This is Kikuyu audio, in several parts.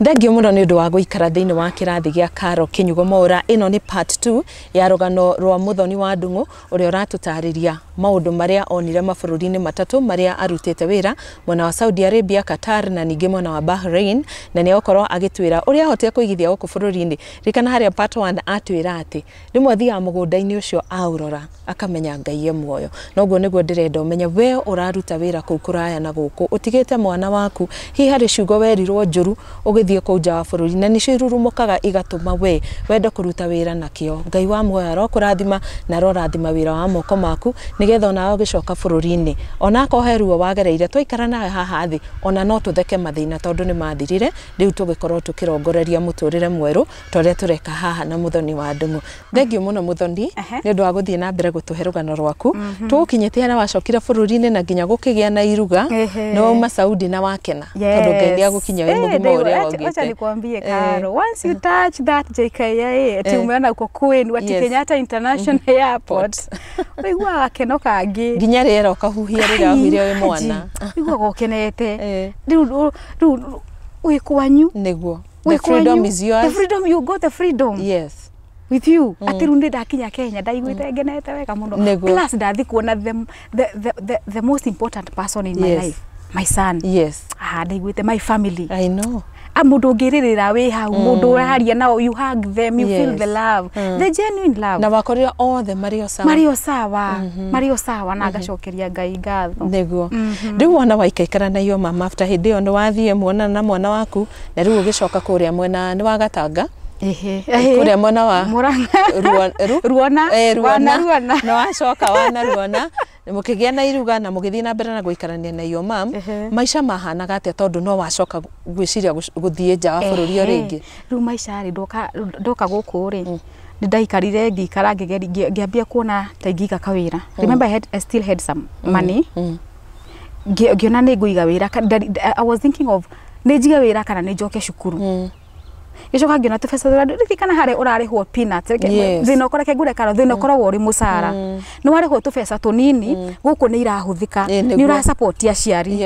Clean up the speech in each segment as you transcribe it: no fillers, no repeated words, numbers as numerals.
Thengio muno nĩ ũndũ wa gũikara thĩinĩ wa kĩrathi gĩa Karo Kĩnyugo Mwaũra. Ĩno nĩ part 2 ya rũgano rwa Mũthoni wa Ndung'u ũrĩa ũratũtarĩria maũndũ marĩa onire mabũrũri-inĩ matatũ marĩa arutĩte wĩra, mwena wa Saudi Arabia, Qatar na ningĩ mwena wa Bahrain, na nĩ egũkorwo agĩtwĩra ũrĩa ahotire kũigithia gũkũ bũrũri-inĩ. Ririkana harĩa part 1 atwĩra atĩ rĩmwe athiaga mũgũnda-inĩ ũcio aũrora akamenya Ngai e muoyo. Noguo nĩguo ndĩrenda ũmenye we ũraruta wĩra kũu kũraya na gũkũ ũtigĩte mwana waku, hihi harĩ ciugo werirwo njũru ũgĩthiĩ kũu nja wa bũrũri na nĩcio irurumũkaga igatũma we wende kũruta wĩra na kĩo. Ngai wa muoyo arokũrathima na arorathima wĩra wa moko maku nĩgetha onawe ũgĩcoka bũrũri-inĩ onakorwo he ruo wagereire twaikara nawe haha thĩ ona no tũtheke mathĩna tondũ nĩ mathirire. Rĩu tũgĩkorwo tũkĩrongoreria mũtũrĩre mwerũ ta ũrĩa tũreka haha na Mũthoni wa Ndung'u. Thengio mũno Mũthoni nĩ ũndũ wa gũthiĩ na mbere gũtũhe rũgano rwaku. Tũgũkinyĩte harĩa wacokire bũrũri-inĩ na nginya gũkĩgĩa na iruga nĩ wauma Saudi na wakena tondũ Ngai nĩ agũkinyia wĩ mũgima ũrĩa Wacha waugĩte. nikwambie Karo, once you touch that JKIA ati umeona uko kwenu ati Kenyatta International Airport, ũiguaga gakeno kangĩ. Nginya rĩera ũkahuhia rĩrĩa wahuhirie wĩ mwana. Ũiguaga ũkenete. Rĩu rĩu wĩ kwanyu. Nĩguo. Wĩ The freedom kwanyu. is yours. The freedom, you got the freedom. Yes. With you. Atĩ rĩu nĩ ndakinya Kenya ndaiguĩte ngenete wega mũno. Nĩguo. Plus ndathi kuona the most important person in my life, my son. Yes. Ah, ndaiguĩte my family. I know. A mũndũ ũngĩrĩrĩra wĩ hau, mũndũ ũraria nao, you hug them, you feel the love, the genuine love. Na wakorire othe marĩ o sawa. Marĩ o sawa, marĩ o sawa, na ngacokeria Ngai ngatho. Nĩguo. Rĩu wona waikaikara na iyo mama after hĩndĩ ĩyo nĩ wathiĩ muonana na mwana waku na rĩu ũgĩcoka kũrĩa mwena nĩ wa Gatanga. Ehe. Kũrĩa mwena wa Murang'a. Ruona. Ruona. Wana Ruona. Na wacoka wana Ruona. Mũkĩgĩa na iruga na mũgĩthiĩ na mbere na gũikarania na iyo mam. Maica mahanaga atĩa tondũ no wacoka gwĩciria gũthiĩ nja wa bũrũri o rĩngĩ? Rĩu maica rĩ, ndoka gũkũ rĩ, nĩ ndaikarire ngĩikara ngĩambia kuona ta ingĩiga kawĩra. Remember I still had some money. Ngĩona nĩ ngũiga wĩra. I was thinking of nĩ njige wĩra kana nĩ njoke cukuru. Gĩcoka ngĩona tũbeca tũrĩa ririkana harĩa ũrarĩhwo peanuts. Thĩna ũkoreke ngũre karo, thĩna ũkoragwo ũrĩ mũcara. Nĩ warĩhwo tũbeca tũnini, gũkũ nĩ irahũthĩka. Nĩ ũrasupport aciari.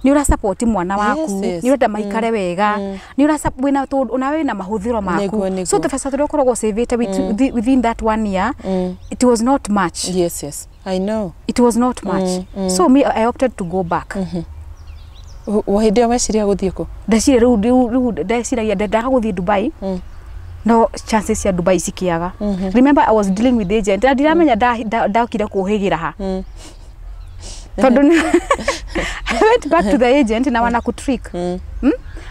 Nĩ ũrasupport mwana waku. Nĩ ũrenda maikare wega. Nĩ wĩna ona wĩna mahũthĩro maku. So tũbeca tũrĩa ũkoragwo savĩte within that 1 year, it was not much. Yes, yes. I know. It was not much. So me, I opted to go back. Hĩndĩ ĩyo weciria gũthiĩ kũ? Ndeciria rĩu ndeciragia ndendaga gũthiĩ Dubai. No chances cia Dubai cikĩaga. Remember I was dealing with agent. Na ndiramenya ndokire kũhĩgĩra ha. Tondũ I went back to the agent na wana kũtrick.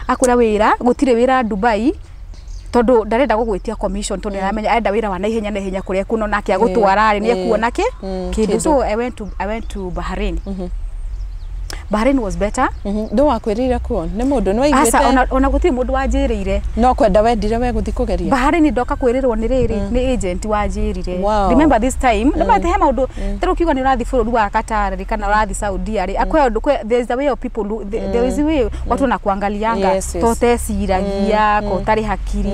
Akwĩra wĩra, gũtirĩ wĩra Dubai. Tondũ ndarenda gũgwĩtia commission tondũ aramenya arenda wĩra wa naihenya naihenya kũrĩa kuno nake agũtwara rĩ nĩ ekuona kĩndũ. So I went to Bahrain. Bahrain was better. Ndũ wakwĩrĩire kuo? Nĩ mũndũ nĩ waiguĩte? Aca, ona gũtirĩ mũndũ wanjĩrĩire. No kwenda wendire we gũthiĩ kũgeria? Bahrain ndoka kwĩrĩrwo nĩ rĩrĩ, nĩ agent wanjĩrire. Wow. Remember this time, remember he maũndũ, ta rĩu ũkiuga nĩ ũrathiĩ bũrũri wa Qatar rĩ, kana ũrathiĩ Saudi rĩ, akwĩ ũndũ, there is a way of people, there is a way watu wanakuangalianga, to teciragia, ko ũtarĩ hakiri.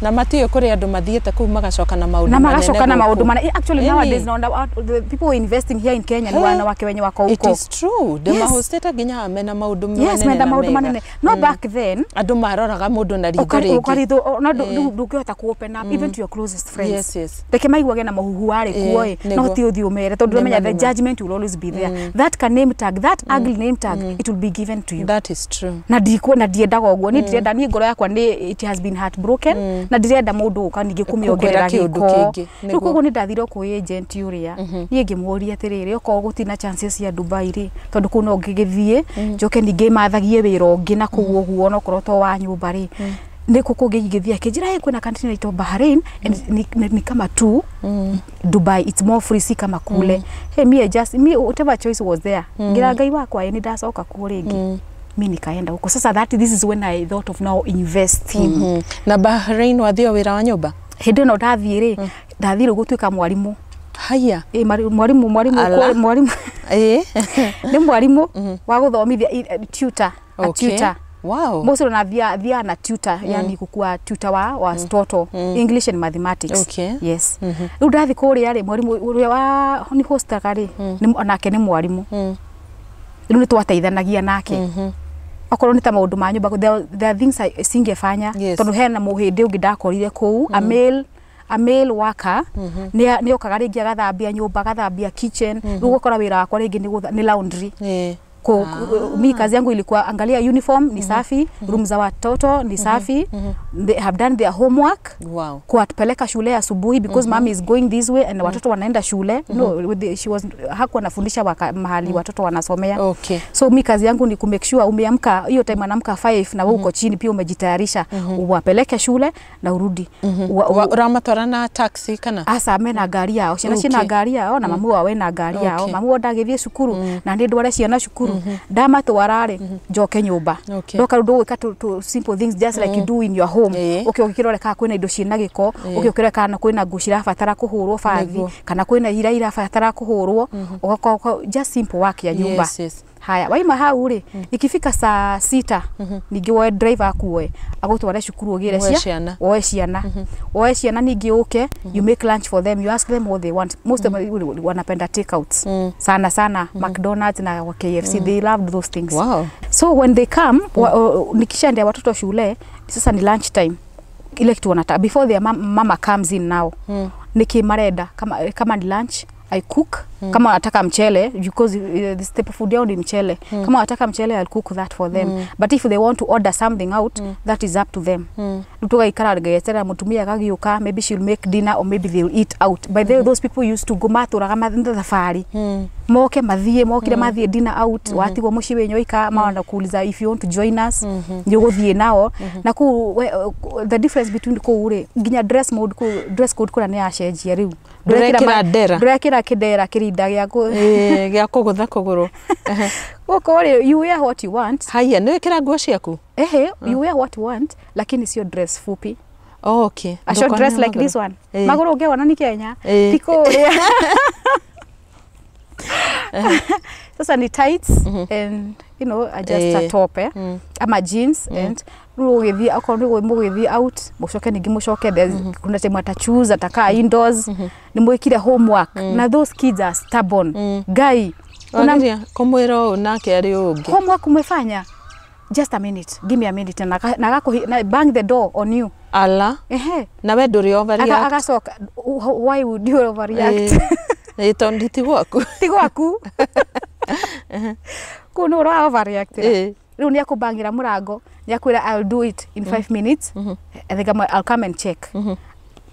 Na matiũĩ kũrĩ andũ mathiĩte kũu magacoka na maũndũ na magacoka na manene maũndũ gũkũ. manene. Actually nowadays naona the people investing here in Kenya ni wanawake wenye wako It huko. is true. Ndĩmahostĩte nginya mena maũndũ manene. Yes, mena maũndũ manene. No back then andũ maroraga mũndũ na ritho rĩngĩ. Ũkaritho na ndũngĩhota ku open up even to your closest friends. Yes, yes. Reke maiguage na mũhuhu warĩ kuo ĩ, no ti ũthiĩ ũmere tondũ ũramenya the judgment will always be there. That can name tag, that ugly name tag, it will be given to you. That is true. Na ndiko na ndiendaga ũguo, niĩ ndirenda, niĩ ngoro yakwa nĩ it has been heartbroken na ndirenda mũndũ ũka ningĩ kũmĩongerera kĩũndũ gĩko. kĩngĩ, Rĩu koguo nĩ ndathire kwĩ agent ũrĩa, niĩ ngĩmũria atĩrĩrĩ, okorwo gũtirĩ na chances cia Dubai rĩ, tondũ kũu no ngĩgĩthiĩ njoke ningĩ mathagie wĩra ũngĩ na kũu ũguo onokorwo to wa nyũmba rĩ, nĩ kũ kũngĩ ingĩthiĩ? Akĩnjĩra kwĩna country inaitwa Bahrain and ni kama tu Dubai, it's more free, si kama kule. Hey, me just me whatever choice was there, ngira Ngai wakwa nĩ ndacoka kuo rĩngĩ. Mi nikaenda huko. Sasa that this is when I thought of now investing. Na Bahrain wathio wĩra wa nyũmba? Hĩndĩ ĩno ndathiĩ rĩ, ndathiĩ rĩu gũtuĩka mwarimũ. Haya. Mwarimu mwarimu. Nĩ mwarimũ wa gũthomithia, tutor. A tutor. Wow. Mostly na thia na tutor, yani kukua tutor wa watoto English and mathematics. Okay. Yes. Rĩu ndathiĩ kũrĩa rĩ, mwarimu ũrĩa wa ni hostaga rĩ, onake nĩ mwarimũ. Rĩu nĩ twateithanagia nake. Okorwo nĩ ta maũndũ ma nyũmba, there are things I singefanya. Tondũ hena mũhĩndĩ ũngĩ ndakorire kũu, a male worker, nĩ okaga rĩngĩ agathambia nyũmba, agathambia kitchen. Rĩu ũgakora wĩra wakwa rĩngĩ nĩ laundry. Mi kazi yangu ilikuwa angalia uniform ni safi, room za watoto ni safi, they have done their homework, kuwapeleka shule asubuhi because mom is going this way and watoto wanaenda shule. No, she was, hakuwa anafundisha mahali watoto wanasomea. So mi kazi yangu ni kumake sure umeamka hiyo time anaamka 5 na wewe uko chini pia umejitayarisha, uwapeleke shule na urudi. Ũramatwara na taxi kana? Aca, mena ngari yao, ciana ciĩna ngari yao na mamu wao ena ngari yao. Mamu wao ndagĩthiĩ cukuru na nĩ ndware ciana cukuru. Ndamatwara rĩ, njoke nyũmba. Ndoka rĩu ndũgwĩka tu simple things just like you do in your home. Ũke ũkĩrore kana kwĩna indo ciĩna gĩko, ũke ũkĩrore kana kwĩna nguo cirabatara kũhũrwo bathi, kana kwĩna ira irabatara kũhũrwo. Ũgakorwo just simple work ya nyũmba. Haya, waima hau rĩ, ikifika saa 6 ningĩ woe driver akuoe agũtware cukuru, ũgĩre Woe cia ciana. Woe ciana, ningĩ ũke, you make lunch for them, you ask them what they want. Most of them wanapenda takeouts sana sana, McDonald's na KFC. They love those things. So when they come, nikishaendea watoto shule, sasa ni lunch time, ile kitu wanataka before their mama comes in now, niki marenda kama ni lunch, I cook. Kama wanataka mchele, because the staple food yao ni mchele, kama wanataka mchele, I'll cook that for them. But if they want to order something out, that is up to them. Rĩu tũgaikara ngeterera mũtumia agagĩũka, maybe she'll make dinner or maybe they'll eat out. By the way, those people used to go, matũraga thabarĩ, moke mathiĩ, mokire mathiĩ dinner out, watigwo mũciĩ wĩ nyoika, mawanakuuliza if you want to join us, nĩ ũgũthiĩ nao. Na kũu the difference between kũu rĩ, nginya dress mode kũu, dress code kũrĩa nĩ yacenjia rĩu. Ndũrekĩra ndera. Ndũrekĩra kĩndera kĩrinda gĩa Gĩa kũgũtha kũgũrũ. Gũkũ rĩ, you wear what you want. Haya, nĩ wĩkĩra nguo ciaku? Ehe, you wear what you want, lakini sio dress fupi. Oh, okay. A short dress like this one, magũrũ ũngĩona ni Kenya, ti kũrĩa. Sasa ni tights and just a top, ama jeans, and rĩu ũgĩthiĩ, okorwo nĩ mũgĩthiĩ out, mũcoke ningĩ mũcoke. Kuna time ata choose atakaa indoors, nĩ mwĩkire homework, na those kids are stubborn guy. Wageria kũmwĩra ũũ nake arĩ ũũ ũngĩ. Homework umefanya? Just a minute, give me a minute, na bang the door on you. Ala. Ehe. Na we ndũrĩ overreact? Agacoka, why would you overreact? Ĩ tondũ ti gwaku. Ti gwaku kũu nĩ ũra overreact. Rĩu nĩ akũbangĩra mũrango, nĩ akwĩra, "I'll do it in 5 minutes." I think I'll come and check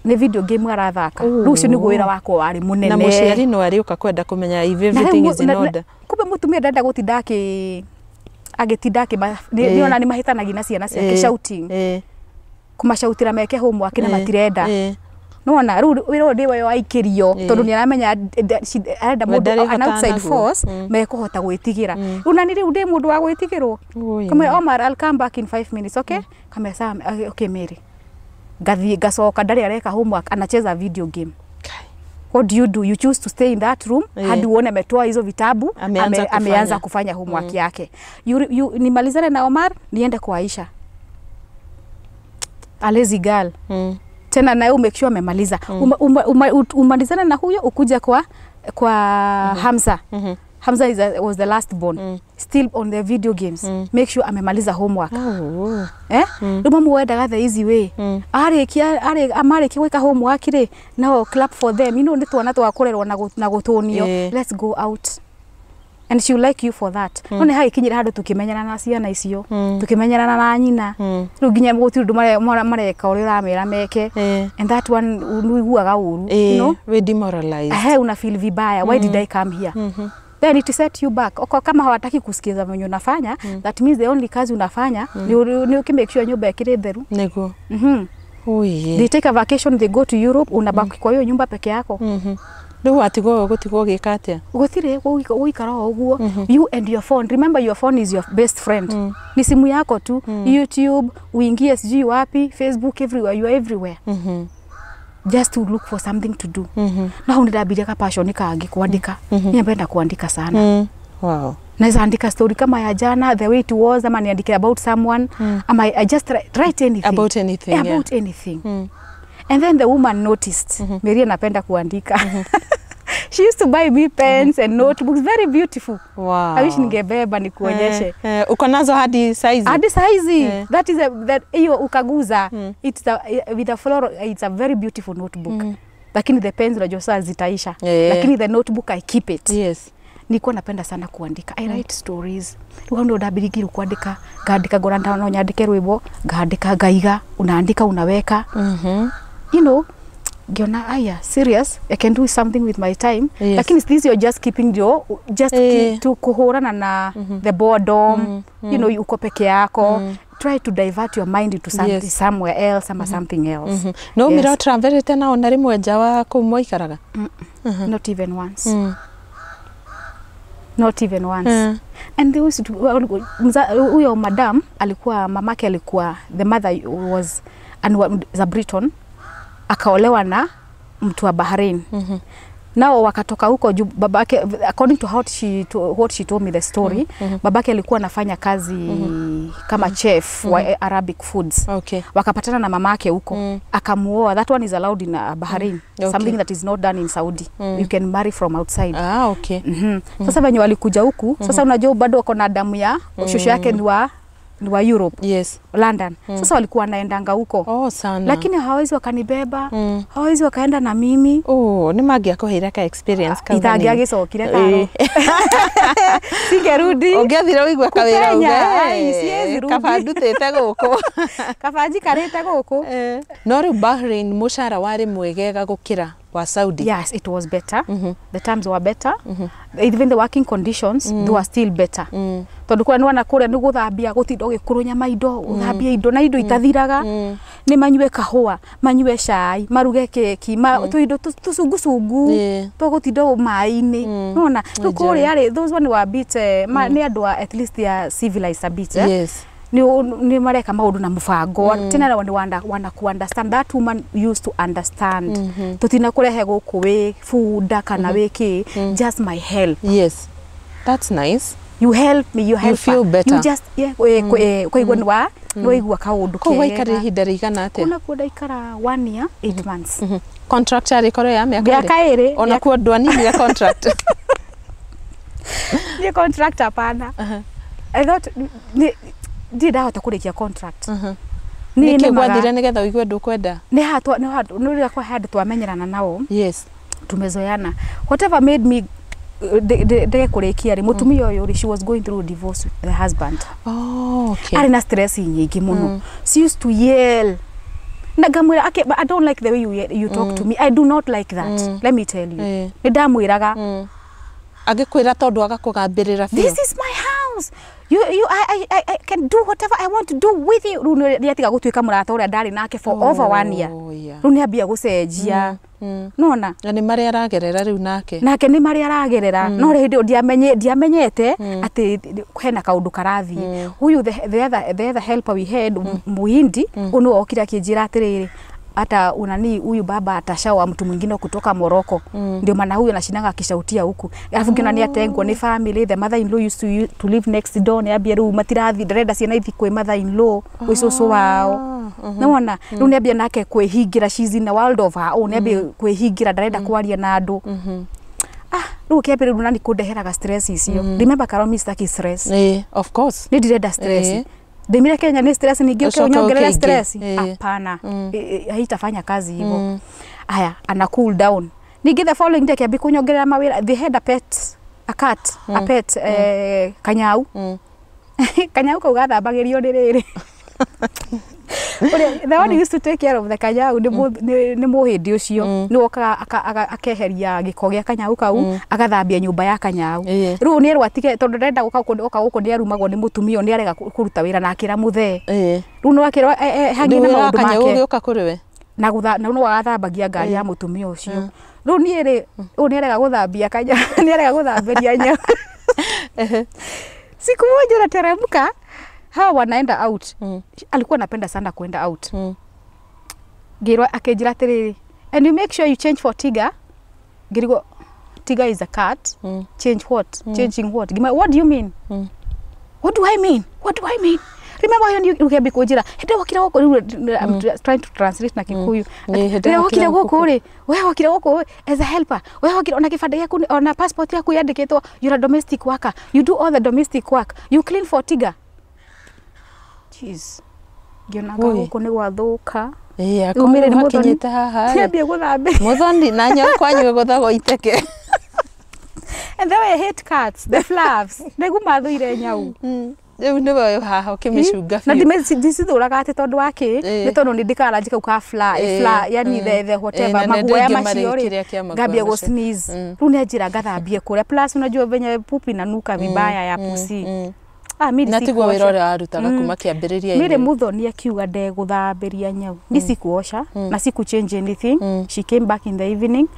nĩ video game arathaka. Rĩu ũcio nĩguo wĩra wakwa warĩ mũnene. Na mũciari no arĩũka kwenda kũmenya if everything is in order. Kumbe mũtumia ndenda gũtinda akĩ agĩtinda akĩ nĩona nĩ mahĩtanagia na ciana ciake, shouting, kũmacautĩra meke homework na matirenda. Nona rĩu wĩra ũyũ ndĩwe waikĩrio, tondũ nĩ aramenya arenda We mũndũ an ndarĩhotaga outside naguo. force mekũhota gwĩtigĩra. Rĩu nani rĩu ndĩ mũndũ wa gwĩtigĩrwo. Kamwe, "Omar, I'll come back in 5 minutes, okay?" Kamwe, "Sawa, okay Mary." Ngathiĩ ngacoka, ndarĩ areka homework, anacheza video game. Kai. What do you do? You choose to stay in that room hadi uone ametoa hizo vitabu, Ameanza kufanya. Ameanza kufanya homework yake. You, nimalizane na Omar, niende kwa Aisha, a lazy girl. Tena naye umake sure amemaliza. Umalizane na huyo, ukuja kwa Hamza. Hamza was the last born, still on the video games. Make sure amemaliza homework. Oh. Eh, rĩu mamu wendaga the easy way. Arĩkia amarĩkia gwĩka homework rĩ, no clap for them, nĩ twana twa kũrerwo na gũtũnio. Let's go out, and she will like you for that. No nĩ hagĩkinyĩra handũ tũkĩmenyerana na ciana icio, tũkĩmenyerana na nyina. Rĩu nginya gũtirĩ ũndũ mareka ũrĩa ũramera meke. And that one nĩũiguaga ũru. We demoralized. Ehe, una feel vibaya. Why did I come here? Then it set you back. Oko kama hawataki kusikiza venye unafanya, that means the only kazi unafanya ni ukimake sure nyumba ĩkĩrĩ theru. Nĩguo. Ui. They take a vacation, they go to Europe, unabaki kwa hiyo nyumba peke yako. Rĩu watigwo gũtigwo ũgĩka atĩa? Gũtirĩ gũikara o ũguo, you and your phone. Remember, your phone is your best friend. Ni simu yako tu, YouTube, uingie sijui wapi, Facebook, everywhere, you are everywhere, just to look for something to do. Na hau nĩndambirie ka passion kangĩ, kuandika. Niĩ napenda kuandika sana. Naweza andika story kama ya jana, the way it was, ama niandike about someone, ama I just write anything. About anything. Yeah, about anything. And then the woman noticed, Mary anapenda kuandika. She used to buy me pens and notebooks, very beautiful. Wow. I wish ningebeba nikuonyeshe. Uko nazo hadi saizi? Hadi saizi. That is that hiyo ukaguza. It's a, with a floral, it's a very beautiful notebook. Lakini the pens unajua saa zitaisha. Lakini the notebook I keep it. Yes. Nilikuwa napenda sana kuandika. I write stories. Rĩu ndio ndambĩrĩirie kuandika, ngandika ngora no nyandĩke rwĩmbo, ngandĩka ngaiga, unaandika unaweka. You know, ngiona aya serious, I can do something with my time. Yes. Lakini this you're just keeping your just keep to kuhurana na the boredom. You know, uko peke yako. Try to divert your mind into something, Yes. somewhere else ama something else. No Yes. umire ũtravelete na ona rĩmwe nja wa kũu mwaikaraga? Not even once. Not even once. And they used to, huyo madam alikuwa, mamake alikuwa, the mother was and za Britain, akaolewa na mtu wa Bahrain. Nao wakatoka huko juu babake, according to what she told me the story, babake alikuwa anafanya kazi kama chef wa Arabic foods. Wakapatana na mamake huko, akamuoa. That one is allowed in Bahrain. Something that is not done in Saudi. You can marry from outside. Ah, okay. Sasa venye walikuja huku, sasa unajua bado wako na damu ya shosho yake ni wa Europe, Yes. London. Sasa walikuwa wanaendanga huko. Oh, sana. Lakini hawawezi wakanibeba, hawawezi wakaenda na mimi. Oh, nĩ mangĩakũheire ka experience kau hanini. Itangĩagĩcokire karo. Singerudi. Ũngĩathire ũigue kawĩra Kupenya, uge, ai, siwezi rudi. Kaba ndutĩte gũkũ. Kaba njikarĩte gũkũ. No rĩu Bahrain mũcara warĩ mwegega gũkĩra wa Saudi? Yes, it was better. The terms were better. Even the working conditions, they were still better. Tondũ kũrĩa nĩwona kũrĩa nĩ gũthambia, gũtinda ũgĩkũrũnya maindo, gũthambia indo na indo itathiraga. Nĩ manyue kahũa, manyue cai, maruge keki, tũindo tũcungucungu tũgũtinda maĩ-inĩ. Nĩwona rĩu kũrĩa rĩ, those one were a bit nĩ andũ a at least they are civilized a bit, eh? Yes. Nĩ mareka maũndũ na mũbango tena nĩ wana ku understand. That woman used to understand, tũtina kũrehe gũkũ wĩ bunda kana wĩ kĩ, just my help. Yes. That's nice. You help me, you help feel her. better. You just, yeah, kwaigua nĩ wa nĩ waigua kaũndũ Kũu waikarire kega. ihinda rĩigana atĩa? Kũu nakuo ndaikara 1 year 8 months. Contract yarĩ korwo ya mĩaka Mĩaka ĩrĩ? ĩrĩ. Ona kuo ndwaninire contract? Niĩ contract hapana. I thought ndirĩ ndahota kũrĩkia contract. Niĩ Nĩkĩ nĩmaga- gwathire nĩgetha ũigue ndũkwenda? Nĩ hatwa nĩ handũ nĩ rĩrĩa kwa handũ twamenyerana nao, tumezoeana. Whatever made me ndege kũrĩkia rĩ, mũtumia ũyũ rĩ, she was going through a divorce with the husband. Oh, okay. Arĩ na stress nyingĩ mũno. She used to yell na ngamwĩra, "Okay, but I don't like the way you talk to me. I do not like that, let me tell you." Nĩ ndamwĩraga. Agĩkwĩra tondũ agakũgambĩrĩra biũ. "This is my house. You, I can do whatever I want to do with you." Rĩu nĩ atiga gũtuĩka mũrata ũrĩa ndarĩ nake for over one year. Oh, yeah. Rĩu nĩ ambia gũcenjia, nona. Na nĩ marĩa aragerera rĩu nake. Nake nĩ marĩa aragerera, no rĩ hĩndĩ ĩyo ndiamenyete atĩ hena kaũndũ karathiĩ. Huyu the other helper we had, Muhindi, ũyũ nĩwe okire akĩnjĩra atĩrĩrĩ, hata unani huyu baba atashawa mtu mwingine kutoka Morocco, ndio maana huyu anashindanga akishautia huku. Alafu ngiona nĩ atengwo nĩ family. The mother in law used to live next door. Nĩ ambia rĩu matirathi, ndarenda ciana ithi kwĩ mother in law, gwĩ cũcũ wao. Nĩwona rĩu nĩ ambia nake kwĩhingĩra. She's in a world of her own. Nĩ ambia kwĩhingĩra, ndarenda kwaria na andũ. Ah, rĩu kĩambia rĩu nani kũndeheraga stress icio. Remember, Karomi, sitaki stress. Of course. Nĩ ndirenda stress. Ndimire Kenya nĩ stress, ningĩ ũke Ũcoke ũnyongerere ũke ingĩ. stress? Hapana. Haitafanya kazi hivyo. Aya, ana cool down. Ningĩ the following day akĩambia kũnyongerera mawĩra. They had a pet, a cat, a pet, kanyau. Kanyau kau gathambagĩrio nĩ rĩrĩ, ũrĩa the one who used to take care of the kanyau nĩ mũhĩndĩ ũcio nĩ wokaga akeheria gĩko gĩa kanyau kau, agathambia nyũmba ya kanyau. Rĩu nĩ erwo atige tondũ ndarenda gũka gũkũ, oka gũkũ nĩ arumagwo nĩ mũtumia ũyũ, nĩ arega kũruta wĩra na akĩra mũthee. Rĩu nĩ wakĩrwo hangi Rĩu na wĩra wa maũndũ kanyau make. ũgĩũka kũrĩ we? Na gũtha na no agathambagia ngari ya mũtumia ũcio. Rĩu niĩ rĩ, ũyũ nĩ arega gũthambia kanya, nĩ arega gũthambĩria nyau. Siku moja nateremka, hawa wanaenda out. Alikuwa anapenda sana kuenda out. Ngĩrwo, akĩnjĩra atĩrĩrĩ, "And you make sure you change for Tiger." Ngĩrigwo, Tiger is a cat. Change what? Changing what? Ngĩmwĩra, "What do you mean?" "What do I mean? What do I mean?" Remember when you ũkĩambia kũnjĩra hĩndĩ ĩrĩa wokire gũkũ rĩu, I'm trying to translate na Kikuyu. Nĩ, hĩndĩ Rĩrĩa ĩrĩa wokire wokire gũkũ rĩ, we wokire gũkũ as a helper, we wokire ona kĩbandĩ gĩaku ona passport yaku yandĩkĩtwo you're a domestic worker, you do all the domestic work, you clean for Tiga. Jeez, ngĩonaga Ui. gũkũ nĩ gwathũka. Ĩĩ, Rĩu Mary akorwo nĩ mũthoni. hakinyĩte haha rĩ. Kĩambia gũthambia. Mũthoni na nyau kwanyu ĩgũthagwo iteke. And then I hate cats, the fluffs. Nĩguo mathũire nyau. Rĩu nĩwe ũyũ haha ũkĩmĩcunga Na biũ. ndicithũraga atĩ tondũ wa kĩ, Ĩĩ. nĩ tondũ nĩ ndĩkaranji kau ka fly, Ĩĩ, fly, yani the whatever, na nĩ andũ maguoya aingĩ macio marĩ rĩ, kĩrĩa kĩa maguoya ngambia gũ macio. sneeze. Rĩu nĩ anjĩra ngathambie kũrĩa, plus unajua venye pupu inanuka vibaya ya pussy. Ah, Mary Na tiguo wĩra sikuosha. ũrĩa warutaga kuma kĩambĩrĩria-inĩ. Mary Muthoni akiuga ndegũthambĩria nyau, ni sikuosha na siku change anything. She came back in the evening,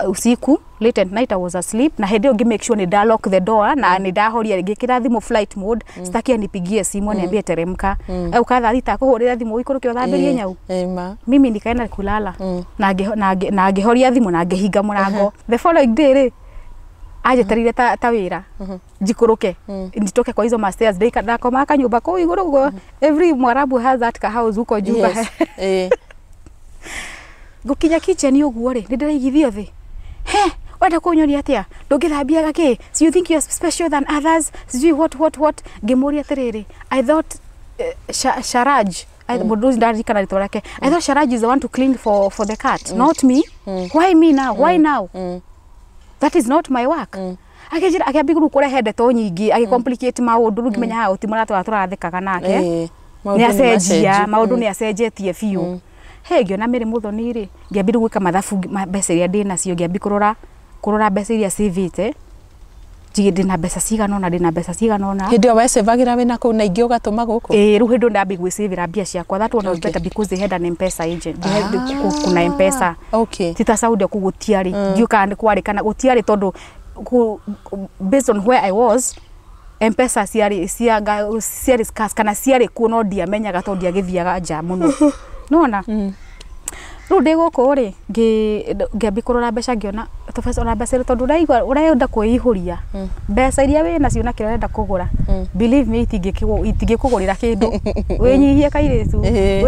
usiku, late at night, I was asleep, na hĩndĩ ĩyo ngĩ make sure nĩ nda lock the door na nĩ ndahoria, ngĩkĩra thimũ flight mode, sitaki anipigie simu aniambie teremka. Au ka 6:00 akũhũrĩra thimũ ũikũrũke ũthambĩrie nyau. Ĩĩ ma. Mimi nikaenda kulala na ngĩhoria thimũ na ngĩhinga mũrango. The following day rĩ, anjetereire ta wĩra njikũrũke nitoke kwa hizo mastairs. Ndakomaga kanyũmba kũu igũrũ ũguo. Every Mwarabu has that ka house huko juu. Yes. Ĩĩ. Ngũkinya kitchen ũguo rĩ, nĩ ndĩraigithio thĩ. He wenda kũnyonia atĩa ndũngĩthambiaga kĩ? So you think you're special than others, sijui what what what. Ngĩmũria atĩrĩrĩ, I thought Sharaj, mũndũ ũcio ndaririkana rĩtwa rĩake, I thought Sharaj is the one to clean for the cat, not me. Why me now? Why now? That is not my work. Akĩnjĩra, akĩambia rĩu kũrehe ndeto nyingĩ, agĩcomplicate maũndũ. Rĩu ngĩmenya haha gũti mũrata wa tũrathekaga nake. Ĩĩ. Maũndũ Nĩ nĩ acenjia. macenju. Maũndũ nĩ acenjetie biũ. He ngĩona Mary Muthoni rĩ, ngĩambia rĩu gwĩka mathabu mbeca iria ndĩ nacio, ngĩambia kũrora mbeca iria cĩvĩte, njige ndĩna mbeca cigana ũna, ndĩna mbeca cigana ũna. Hĩndĩ ĩyo wecevagĩra wĩna kũu na ingĩ ũgatũma gũkũ? Ĩĩ, rĩu hĩndĩ ĩyo ndambia gwĩcĩvĩra mbia ciakwa. That one was Okay. better because they had an M-Pesa agent. They had, kuna M-Pesa. Okay. Ti ta Saudi kuu gũtiarĩ, ndiũ kana nĩ kwarĩ kana gũtiarĩ, tondũ based on where I was, M-Pesa ciarĩ scarce kana ciarĩ kuo no ndiamenyaga tondũ ndiagĩthiaga nja mũno nona. Rĩu ndĩ gũkũ rĩ, ngĩambia kũrora mbeca, ngĩona tũbeca ona mbeca iria, tondũ ũraigua ũrenda kwĩihũria mbeca iria wĩ nacio na kĩrĩa ũrenda kũgũra, believe me, itingĩkũgũrĩra kĩndũ. Wĩnyihie kairĩtu. Ĩĩ.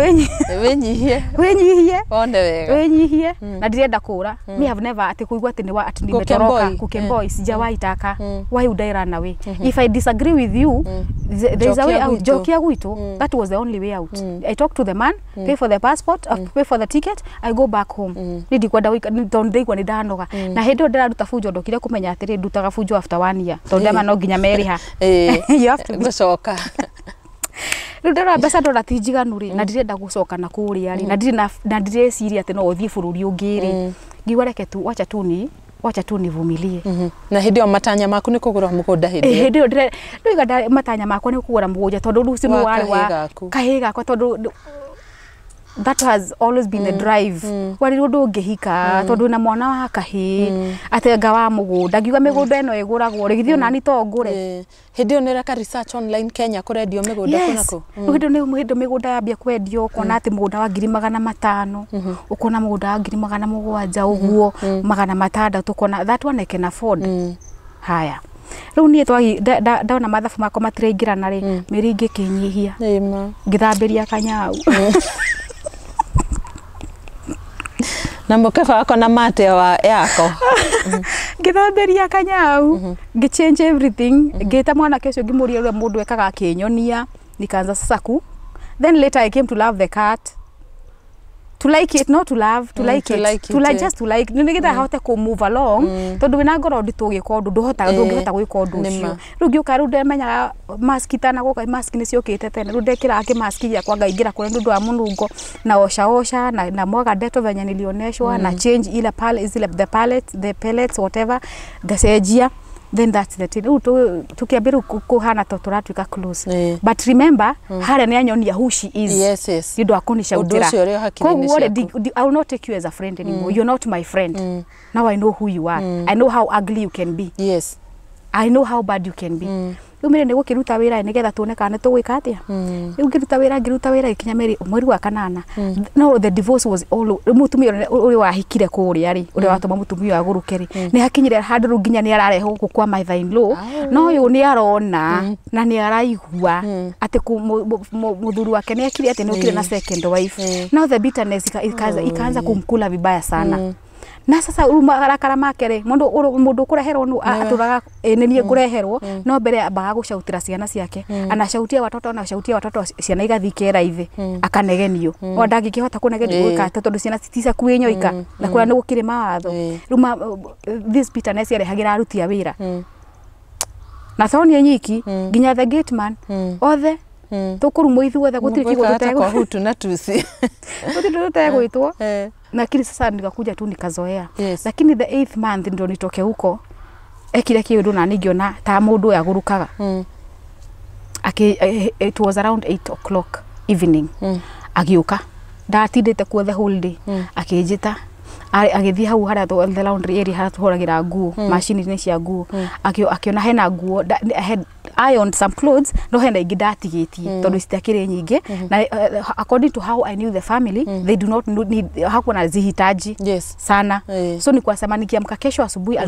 Wĩnyihie. Wĩnyihie. Wone wega. Wĩnyihie na ndirenda kũra. Me have never atĩ kũigua atĩ nĩ wa atĩ nimetoroka. Kukemboi. Kukemboi sijawahi taka. Why would I run away? If I disagree with you, there is a way Njokia out. gwitũ. Njokia gwitũ. That was the only way out. I talk to the man, pay for the passport, pay for the ticket, I go back home. Ni ndikwenda tondũ ndaigua nĩ ndanoga. Na hĩndĩ ĩyo ndĩraruta bunjo, ndokire kũmenya atĩrĩ, ndutaga bunjo after one year, tondũ ndama no nginya merĩha. Ĩĩ. You have to be Gũcoka. Rĩu ndĩrora mbeca, ndona ti njiganu rĩ, na ndirenda gũcoka na kũrĩa rĩ, na ndirĩ na ndireciria atĩ no ũthiĩ bũrũri ũngĩ rĩ, ngiuga reke tu, wacha tu nivumilie. Na hĩndĩ ĩyo matanya maku nĩ kũgũra mũgũnda hĩndĩ ĩyo? Hĩndĩ ĩyo ndĩroiga matanya makwa nĩ kũgũra mũgũnda, tondũ rĩu ũcio nĩ Wa warĩ kahĩĩ wa gaku. kahĩĩ gakwa, tondũ that has always been the drive. Warirwo ndũngĩhika tondũ wĩna mwana wa kahĩĩ atenga wa mũgũnda. Ngiuga mĩgũnda ĩno ĩgũragwo rĩ, githĩ onani to ngũre? Ĩĩ. Hĩndĩ ĩyo nĩ ũreka research online, Kenya kũrendio mĩgũnda kũ na Yes. kũ? Rĩu hĩndĩ nĩ hĩndĩ mĩgũnda yambia kwendio, ũkona atĩ mũgũnda wa 500,000, ũkona mũgũnda wa 700,000 ũguo, 600, ũkona that one I can afford. Haya, rĩu niĩ twagi ndona mathabu makwa matiraingĩrana rĩ, mĩri ngĩkĩnyihia. Ĩĩ ma. Ngĩthambĩria kanyau. Na mũkeba wako na mate wa yako. Ngĩthambĩria kanyau, ngĩchange everything, ngĩta mwanake ũcio, ngĩmũria ũrĩa mũndũ ekaga, akĩnyonia. Nikaanza sasa ku then later I came to love the cat, to like it, not to love, to like to it, like to it, like, eh. just to like, nĩ nĩgetha hote kũ move along, tondũ wĩna ngoro nditũ ũgĩka ũndũ ndũhotaga, ndũngĩhota gwĩka ũndũ nĩ ũcio. ma. Rĩu ngĩũka, rĩu ndamenyaga mask itanagũka, mask nĩ ciũkĩte tene. Rĩu ndekĩraga kĩmaski gĩakwa, ngaingĩra kũrĩa nĩ ũndũ wa mũnungo, na osha osha na mwaga ndeto venye nilioneshwa, na change ile pale zile the pallet, the pellets, whatever, ngacenjia. Then that's the thing. Rĩu tũkĩambia rĩu kũhana ta tũratuĩka close. But remember, harĩa nĩ anyonia who she is. Yes. Nĩ ũndũ wa kũnicautĩra. Ũndũ ũcio ũrĩ o hakiri-inĩ Koguo rĩ, ciaku. I will not take you as a friend anymore. You're not my friend. Now I know who you are. I know how ugly you can be. I know how bad you can be. Rĩu Mary nĩ gũkĩruta wĩra nĩgetha tuone kana nĩ tũgwĩka atĩa. Rĩu ngĩruta wĩra gĩkinya Mary mweri wa kanana, no the divorce was all. Rĩu mũtumia ũrĩa wahikire kũrĩa rĩ, ũrĩa watũma mũtumia ũyũ agũrũke rĩ, nĩ hakinyire handũ rĩu nginya nĩ ararehwo gũkũ kwa mother in law, no ũyũ nĩ arona na nĩ araigua atĩ mũthuri wake nĩ akire atĩ nĩ okire na second wife. Now the bitterness ikaanza kumkula vibaya sana. Na sasa rĩu marakara make rĩ, mũndũ ũkũreherwo nũ atũraga nĩ niĩ ngũreherwo, no mbere ambaga gũcautĩra ciana ciake, anacautia watoto, anacautia watoto, ciana igathiĩ ikera ithe akanegenio, o ndangĩkĩhota kũnegenio gwĩka atĩa tondũ ciana ti ciakuĩ nyoika na kũrĩa nĩ gũkĩrĩ mawatho. Rĩu this bitterness yarehagĩra aruti a wĩra na to niĩ nyiki, nginya the gate man, othe tũkũrumwo ithuothe, gũtirĩ kiugo tũtegũ Hutu na Tutsi. Gũtirĩ tũtegwĩtwo. Lakini sasa nikakuja tu nikazoea. Lakini the eighth month ndo nitoke huko, ekire kiundu na ningiona ta mundu ũyũ agũrũkaga. It was around 8 o'clock evening. Agĩũka, ndatindĩte kuo the whole day. Akĩnjĩta, agĩthiĩ hau harĩa the laundry area harĩa tũhũragĩra nguo, macini-inĩ cia nguo, akĩona hena nguo I had ironed some clothes, no hena ingĩ ndatigĩtie tondũ citiakĩrĩ nyingĩ, na according to how I knew the family, they do not need, hakuwa na zihitaji sana. So nikuwa nikiamka kesho asubuhi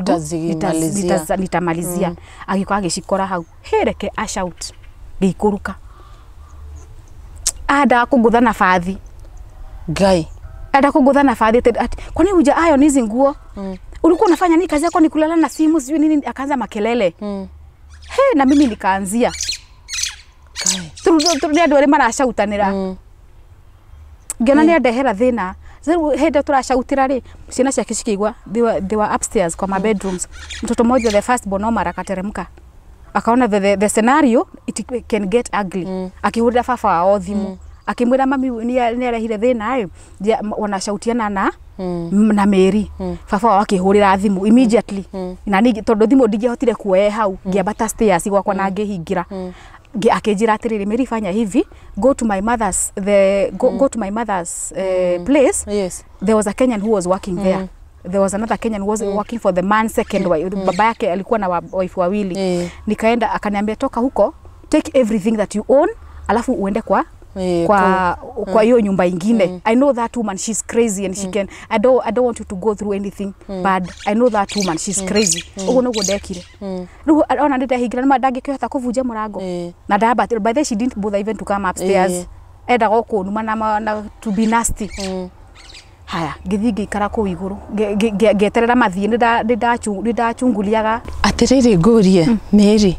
nitamalizia. Agĩũka agĩcikora hau, hereke a shout, ngĩikũrũka, andaga kũngũtha na bathi. Ngai. Enda kũngũtha na bathi ati kwani huja iron hizi nguo? Ulikuwa unafanya nini? Kazi yako ni kulala na simu sijui nini. Akaanza makelele. He, na mimi nikaanzia. Nĩ andũ arĩa maracautanĩra. Ngĩona nĩ andehera thĩna. Hĩndĩ tũracautĩra rĩ, ciana ciake cikĩigua, they were upstairs kwa ma bedrooms. Mtoto mmoja, the first born, Omar, akateremka. Akaona the scenario it can get ugly. Akĩhũrĩra baba wao thimũ. Akĩmwĩra mami nĩ arehire thĩna ĩ, wanacautiana na Mary. Baba wao akĩhũrĩra thimũ immediately. Na ningĩ tondũ thimũ ndingĩahotire kuoya hau, ngĩambata stairs gwakwa na ngĩhingĩra. Akĩnjĩra atĩrĩrĩ, Mary, fanya hivi, go to my mother's the go, go to my mother's place. There was a Kenyan who was working there. There was another Kenyan who was working for the man's second wife. Baba yake alikuwa na wife wawili. Nikaenda, akaniambia toka huko, take everything that you own, alafu uende kwa hiyo nyumba ingine. I know that woman, she's crazy and she can I don't want you to go through anything bad. I know that woman, she's crazy. Ũguo nĩguo ndekire. Rĩu ona ndĩndahingĩra nĩma ndangĩkĩhota kũbunja mũrango. Na ndambatire, by the way, she didn't bother even to come upstairs. Endaga o kũnuma na to be nasty. Haya, ngĩthiĩ ngĩikara kũu igũrũ, ngĩeterera mathiĩ, nĩndachunguliaga. Atĩrĩrĩ, ngũrie Mary,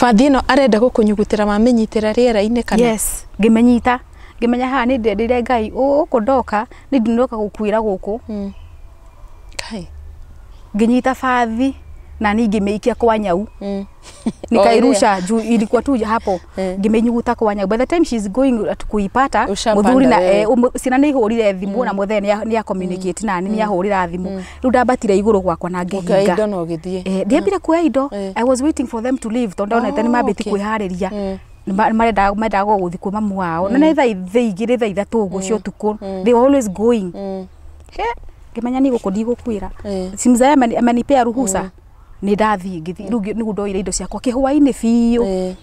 bathi ĩno arenda gũkũnyugutĩra wamenyitĩra rĩera-inĩ kana? Yes, ngĩmenyita, ngĩmenya haha nĩ ndendire Ngai gũkũ ndoka nĩ ndinoka gũkuĩra gũkũ. Kai. Ngĩnyita bathi na niĩ ngĩmĩikia kwa nyau. Nikairusha juu ilikuwa tu hapo, ngĩmĩnyuguta kwa nyau. By the time she's going kuipata, mũthuri na ciana nĩ ihũrire thimũ, na mũthee nĩ communicate na nĩ ahũrĩra thimũ. Rĩu ndambatire igũrũ gwakwa na ngĩhinga. Indo na ũgĩthiĩ. Ndiambire kuoya indo. I was waiting for them to leave tondũ ndonete nĩ mambĩtie kwĩharĩria. Marendaga gũthiĩ kwĩ mamu wao, na nĩ thaa 2 thaa 3 ũguo cia ũtukũ. They were always going. Ngĩmenya nĩ gũkũ ndigũkuĩra. Si mzee amenipea ruhusa. Nĩ ndathiĩ ngĩthiĩ rĩu nĩguo ndoire indo ciakwa kĩhwainĩ biũ,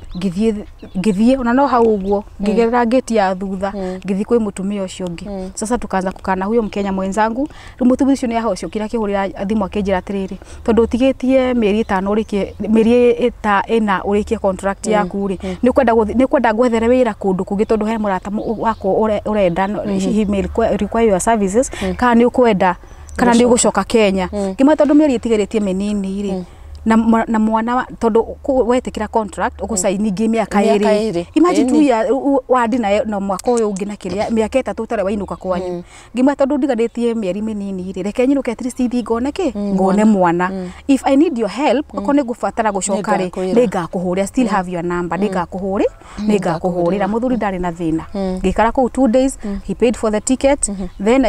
ngĩthiĩ ona no hau ũguo, ngĩgerera ngĩti ya thutha, ngĩthiĩ kwĩ mũtumia ũcio ũngĩ. Sasa tukaanza kukaa na huyo Mkenya mwenzangu. Rĩu mũtumia ũcio nĩ ahocokire akĩhũrĩra thimũ akĩnjĩra atĩrĩrĩ, tondũ ũtigĩtie mĩeri 5 ũrĩkie, mĩeri 4 ũrĩkie contract yaku rĩ, nĩ ũkwenda ngwethere wĩra kũndũ kũngĩ, tondũ he mũrata wakwa ũrenda, he may require your services, kana nĩ ũkwenda kana nĩ ũgũcoka Kenya? Ngĩmwĩra tondũ mĩeri ĩtigarĩtie mĩnini rĩ, na mwana, tondũ wetĩkĩra contract ũgũcaini ngĩ mĩaka 2. Imagine 2 years wandi na mwaka ũyũ ũngĩ na kĩrĩa, mĩaka 3 ũtarĩ wainũka kwanyu. Ngĩmwĩra tondũ ndigarĩtie mĩeri mĩnini rĩ, reke nyinũke at least thiĩ ngone kĩ, ngone mwana. If I need your help, okorwo nĩ ngũbatara gũcoka rĩ, nĩ ngakũhũrĩra, still have your number, nĩ ngakũhũrĩra. Mũthuri ndarĩ na thĩna. Ngĩikara kũu 2 days, he paid for the ticket, then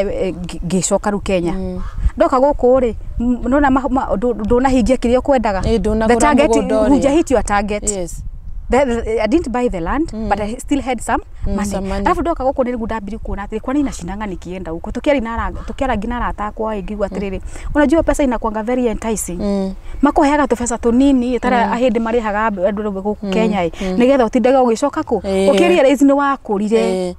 ngĩcoka rĩu Kenya. Ndoka gũkũ rĩ, nona ndũnahingia kĩrĩa ũkwendaga, the target, huja hit your target. I didn't buy the land, but I still had some money. Some money. Alafu ndoka gũkũ nĩguo ndambirie kuona atĩrĩ, kwani nashindanga nikienda huko, tukiara nginya arata akwa ngigua atĩrĩrĩ, unajua pesa inakuanga very enticing. Makoheaga tũbeca tũnini tara hĩndĩ marĩhaga andũ gũkũ Kenya ĩ, nĩgetha ũtindage ũgĩcoka kũ ũkĩrealize nĩ wakũrire.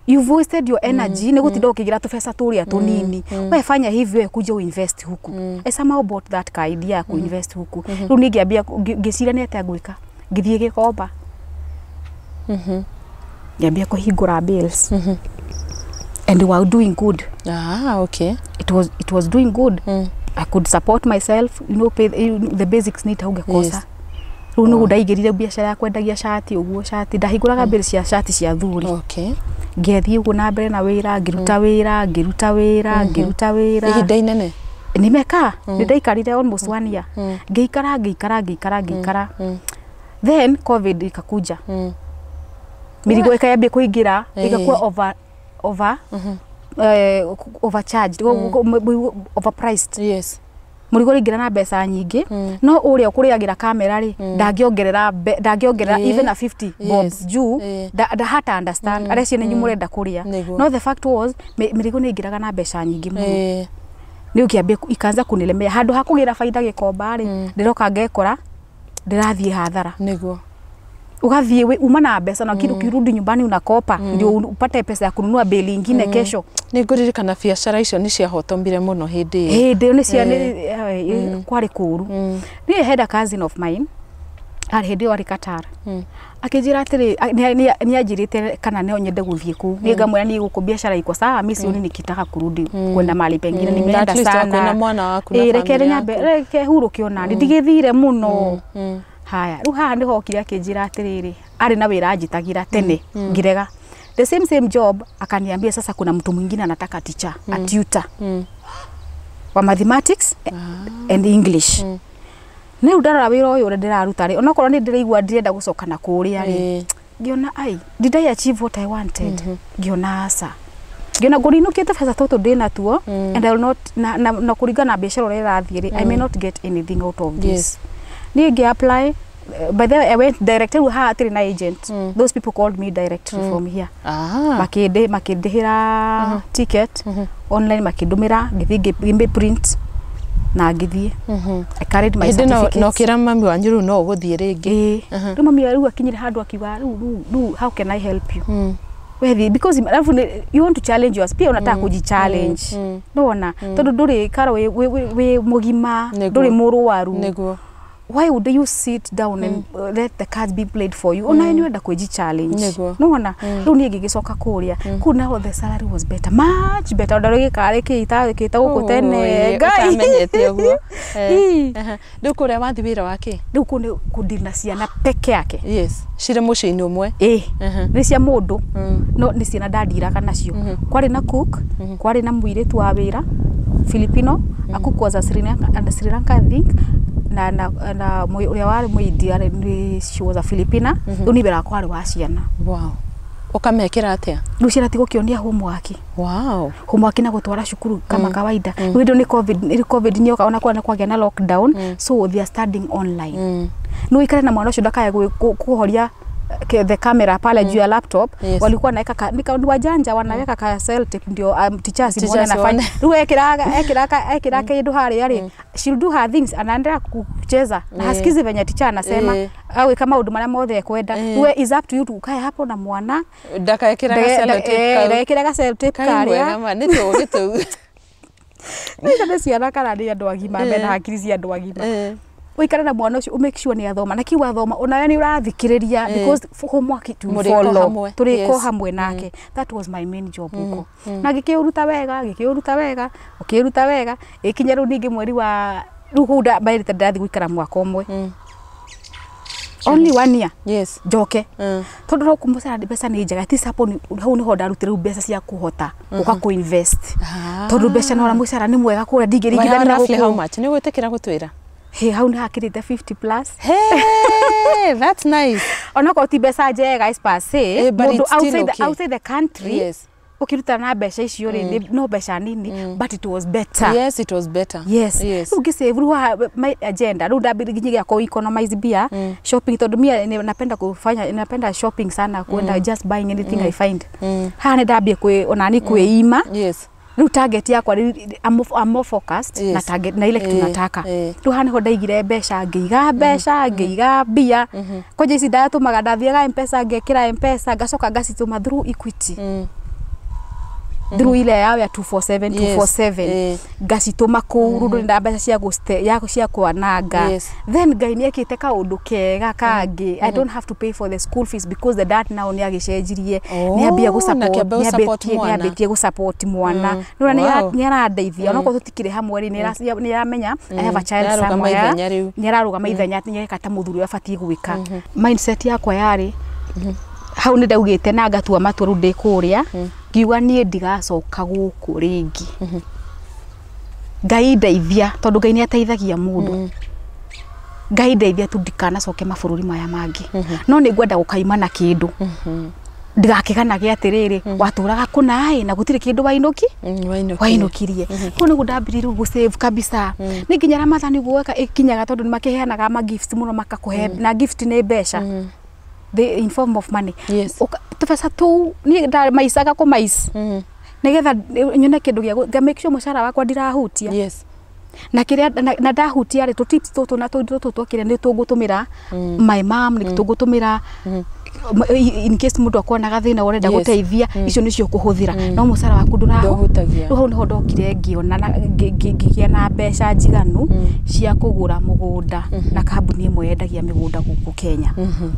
You've wasted your energy nĩ gũtinda ũkĩgira tũbeca tũrĩa tũnini. We fanya hivi, we kuja uinvest huku. I somehow bought that ka idea ya kuinvest huku. Rĩu niĩ ngĩambia ngĩciria nĩ atĩa ngwĩka, ngĩthiĩ Gĩkomba, ngĩambia kũhingũra bales and we were doing good. Ah, okay. It was doing good. I could support myself, pay the basics need haungekosa. Rĩu nĩguo ndaingĩrire biacara ya kwendagia cati ũguo, cati ndahingũraga bales cia cati cia thuri. Ngĩthiĩ ũguo na mbere na wĩra, ngĩruta wĩra, ngĩruta wĩra, ngĩruta wĩra. Ihinda inene. Nimeka nĩ ndaikarire almost one year, ngĩikara, ngĩikara, ngĩikara, ngĩikara. Then COVID ikakuja, mĩrigo ĩkayambia kũingĩra, ĩgakuwa over overcharged, overpriced. Mũrigo ũraingĩra na mbeca nyingĩ, no ũrĩa ũkũrĩagĩra kamera rĩ, ndangĩongerera even a 50 bob juu da hata understand arĩa ciana inyuĩ mũrenda kũrĩa. No the fact was mĩrigo nĩ ĩingĩraga na mbeca nyingĩ mũno. Nĩ ũkĩambia ikaanza kunilemea. Handũ ha kũgĩra baida Gĩkomba rĩ, ndĩroka ngekora ndĩrathiĩ hathara. Ugathiĩ uma na mbeca na ukirudi nyumbani unakopa ndio upate pesa ya kununua beli ingine kesho. Nĩ ngũririkana biacara icio nĩ ciahotomire mũno hĩndĩ ĩyo. Hĩndĩ ĩyo nĩ cia kwarĩ kũũru. Niĩ had a cousin of mine, arĩ hĩndĩ ĩyo arĩ Qatar, akĩnjĩra atĩrĩ, nĩ anjĩrĩte kana no nyende gũthiĩ kũu. Niĩ ngamwĩra niĩ gũkũ biacara iko sawa, mi sioni nikitaka kurudi kwenda mahali pengine, nimeenda At least sana. wakwĩna mwana waku na Reke family nyambe yaku. reke hurũke ona ndigĩthire mũno. Haya, rĩu haha nĩho okire akĩnjĩra atĩrĩrĩ, arĩ na wĩra anjĩtagĩra tene ngirega, the same same job. Akaniambia sasa kuna mtu mwingine anataka teacher, a tutor wa mathematics and English. Nĩ rĩu ndarora wĩra ũyũ ũrĩa ndĩraruta rĩ, onokorwo nĩ ndĩraigua ndĩrenda gũcoka na kũrĩa rĩ, ngĩona ai, did I achieve what I wanted? Ngĩona aca, ngĩona ngũrinũkĩte beca tũtũ ndĩnatuo and I will not na kũringana na biacara ũrĩa ĩrathiĩ rĩ, I may not get anything out of this. Niĩ ngĩ apply. By the way, I went direct. Rĩu haha hatirĩ na agent. Those people called me directly from here. Makĩndĩhĩra ticket online, makĩndũmĩra, ngĩthiĩ ngĩ print na ngĩthiĩ. I carried my Hĩndĩ no certificates. no kĩra mami wanyu rĩu no ũgũthiĩ rĩngĩ. Ĩĩ, rĩu mami rĩu akinyire handũ akiuga, rĩu how can I help you? Wethi because alafu you want to challenge yourself pia, unataka kujichallenge, nona tondu ndũrĩ karo wĩ mũgima, ndũrĩ mũrwaru. Why would you sit down and let the cards be played for you? Ona nĩ wenda kwĩji challenge. Nona rĩu niĩ ngĩgĩcoka kũrĩa kũu, naho the salary was better, much better. Ndarĩ gĩkarĩ kĩta kĩta gũkũ tene. Oi, Ngai. ũtamenyete ũguo. Ii. Rĩu kũrĩa wathi wĩra wa kĩ? Rĩu kũu nĩ kũndiri na ciana peke yake. Yes, cirĩ mũciĩ-inĩ ũmwe. Ĩ, nĩ cia mũndũ, no nĩ ciana ndandiraga nacio. Kwarĩ na cook, kwarĩ na mũirĩtu wa wĩra Filipino. A cook was a Sri Lanka, and Sri Lanka I think, na ũrĩa warĩ mũindia she was a Filipina. Rĩu niĩ wĩra wakwa warĩ wa ciana. Wow, ũkamekĩra atĩa? Rĩu ciana ti gũkĩonia homework. Homework na gũtwara cukuru kama kawaida. Rĩu hĩndĩ ĩyo nĩ COVID, nĩ COVID nĩyoka, ona kwa kwagĩa na lockdown, so they are studying online. No ikare na mwana ũcio ndakae kũhoria the camera pale juu ya laptop. Walikuwa naweka ni wajanja, wanaweka ka sellotape ndio teachers Teachers muone anafanya. waone. Rĩu ekĩraga kĩndũ harĩa rĩ, she'll do her things, anaendelea kucheza na hasikizi venye teacher anasema au kama maũndũ marĩa mothe ekwenda. Rĩu is up to you to ukae hapo na mwana. Ndakaekĩra gacellotape kau. Ndagekĩra ga sellotape Kai mwega karĩa. ma nĩ tũũgĩ tũu. Nĩ nĩ ciana kana nĩ andũ agima mena hakiri cia andũ agima? Ũikare na mwana ũcio, make sure nĩ athoma, na kiu athoma onawe nĩ ũrathikĩrĩria, because homework it will Mũrĩko follow. hamwe. Tũrĩko hamwe nake. That was my main job huko, na ngĩkĩũruta wega, ngĩkĩũruta wega, ũkĩũruta wega, ĩkinya rĩu ningĩ mweri wa rĩu kũu mbaĩrĩte ndĩrathiĩ gũikara mwaka ũmwe, only one year, njoke, tondũ no kũmũcara mbeca nĩ njega ti hapo hau nĩho ndarutire rĩu mbeca cia kũhota gũka kũ-invest, tondũ mbeca nora mũcara nĩ mwega kũrĩa ndingĩringithania na Roughly how gũkũ. much nĩ gwĩtĩkĩra gũtwĩra? He, hau nĩ hakĩrĩte 50 plus. Hey, that's nice. Onakorwo ti mbeca njega as per se, Eh, but mũndũ it's still outside, okay. outside the country, Ũkĩruta na mbeca icio rĩ, no mbeca nini, but it was better. Yes, it was better. Yes. Yes. Rĩu ngĩsave, rĩu haha my agenda, rĩu ndambĩrĩria nginyagia kũ economize mbia, shopping, tondũ mie napenda kufanya, napenda shopping sana, kwenda just buying anything I find. Haha nĩ ndambia kwĩ onani kwĩima. Rĩu target yakwa rĩu, I'm more focused na target na ile kitu nataka. Rĩu haha nĩho ndaigire mbeca, ngĩiga mbeca, ngĩiga mbia kwanja ici ndatũmaga, ndathiaga Mpesa, ngekĩra Mpesa, ngacoka ngacitũma through Equity, through ile yao ya 247 247. Ngacitũma kũu, rĩu ndĩ mbeca cia gũste ya cia kwananga. Then Ngai nĩ ekĩte kaũndũ kega kangĩ. I don't have to pay for the school fees because the dad now nĩ agĩcenjirie. Oh, nĩ ambia na kĩambia gũ gũ-support mwana. nĩ ambĩtie gũ-support mwana. Nĩwona nĩ arandeithia, onokorwo tũtikĩrĩ hamwe rĩ, nĩ aramenya I have a child Nĩararũgama somewhere. ithenya rĩu. Nĩ ararũgama ithenya, nĩ areka ta mũthuri ũrĩa abatiĩ gwĩka. Mindset yakwa yarĩ hau, nĩ ndaugĩte na ngatua matua. Rĩu ndĩ kũrĩa ngiuga niĩ ndigacoka gũkũ rĩngĩ. Ngai ndeithia, tondũ Ngai nĩ ateithagia mũndũ. Ngai ndeithia tu ndikanacoke mabũrũri maya mangĩ, no nĩ ngwenda gũkaima na kĩndũ, ndigakĩganage atĩrĩrĩ, watũraga kũna ĩ na gũtirĩ kĩndũ wainũki Wainũkirie. Wainũkirie. Kũu nĩguo ndambirie rĩu gũsave kabisa. Nĩ nginya Ramathani ũguo ĩkinyaga, tondũ nĩ makĩheanaga ma gifts mũno, makakũhe na gift nĩ mbeca, in form of money. Tũbeca tũu niĩ ndamaicaga kũmaica nĩgetha nyone kĩndũ gĩa nga make sure mũcara wakwa ndirahutia. Na kĩrĩa na ndahutia rĩ, tũ tips tũtũ na tũindo tũtũ twakĩrĩa nĩ tũgũtũmĩra my mom, nĩ tũgũtũmĩra in case mũndũ akona gathĩna ũrenda gũteithia, icio nĩcio kũhũthĩra, no mũcara waku Ndũhutagia. Rĩu hau nĩho ndokire ngĩona na ngĩgĩa na mbeca njiganu cia kũgũra mũgũnda na kambuni ĩmwe yendagia mĩgũnda gũkũ Kenya.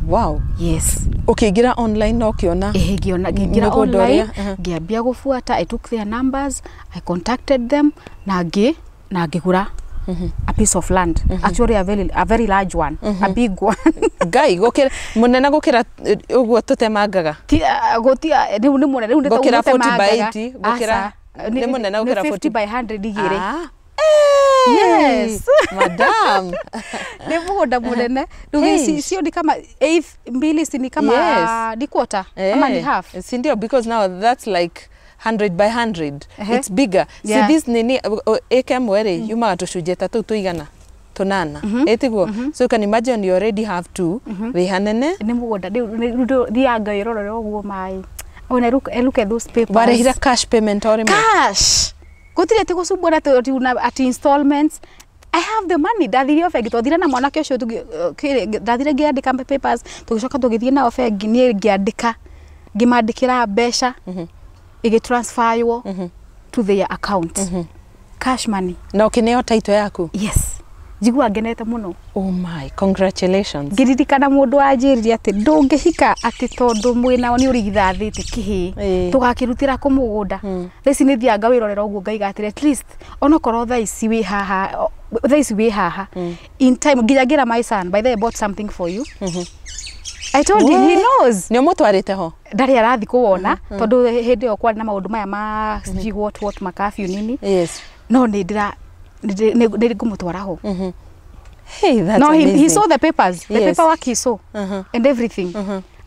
Wow. Yes. Ũkĩingĩra online na ũkĩona Ĩhĩ, ngĩona, ngĩingĩra mũgũnda online, ũrĩa, aha. ngĩambia gũbuata. I took their numbers, I contacted them na ngĩ na ngĩgũra a piece of land, actually a very large one, a big one. Ngai, gũkĩra mũnene gũkĩra ũguo tũtemangaga. Ti gũti rĩu nĩ mũnene, rĩu nĩ Gũkĩra 40 by tũtemangaga. 80, gũkĩra- Aca, nĩ mũnene gũkĩra nĩ 40 50 by 100 igĩrĩ. Ah. Yes. Madam. Nĩ mũgũnda mũnene rĩu. Hey. Sio ni kama eighth mbili, si ni kama ni quarter ama ni half? Si ndio, because now that's like 100 by 100. It's bigger. See, this nini, ĩka ĩmwe rĩ, yumaga tũcunjĩ ta tũu tũigana tũnana, ĩtiguo? So you can imagine you already have two, wĩ hanene. Nĩ mũgũnda rĩu thiaga ngawĩrorera ũguo maĩ. When I look at those papers. Warĩhire cash payment o rĩmwe? Cash, gũtirĩ atĩ gũcumbũra atĩ ati installments. I have the money. Ndathire o bengi, twathire na mwanake ũcio, ndathire ngĩandĩka papers, tũgĩcoka tũgĩthiĩ nao bengi, niĩ ngĩandĩka, ngĩmandĩkĩra mbeca, ĩgĩtransferwo to their account, cash money. Na ũkĩneo title yaku? Yes, njiguaga ngenete mũno. Oh my, congratulations. Ngĩririkana mũndũ wanjĩrire atĩ ndũngĩhika atĩ tondũ mwĩnao nĩ ũrigithathĩte kĩhĩ, tũgakĩrutĩra kũ mũgũnda. Thaa ici nĩ thiaga ngawĩrorera ũguo, ngaiga atĩrĩ, at least onokorwo thaa ici wĩ haha, thaa ici wĩ haha, in time nginya ngĩra my son, by the way, I bought something for you. I told him, he knows. Nĩ ũmũtwarĩte ho? Ndarĩ arathi kũwona tondũ hĩndĩ ĩyo kwarĩ na maũndũ maya ma sijui what makafyu nini. No nĩ ndĩra nĩ ngũmũtwara ho. Hey, that's No, he amazing. saw the papers, the paperwork he saw and everything.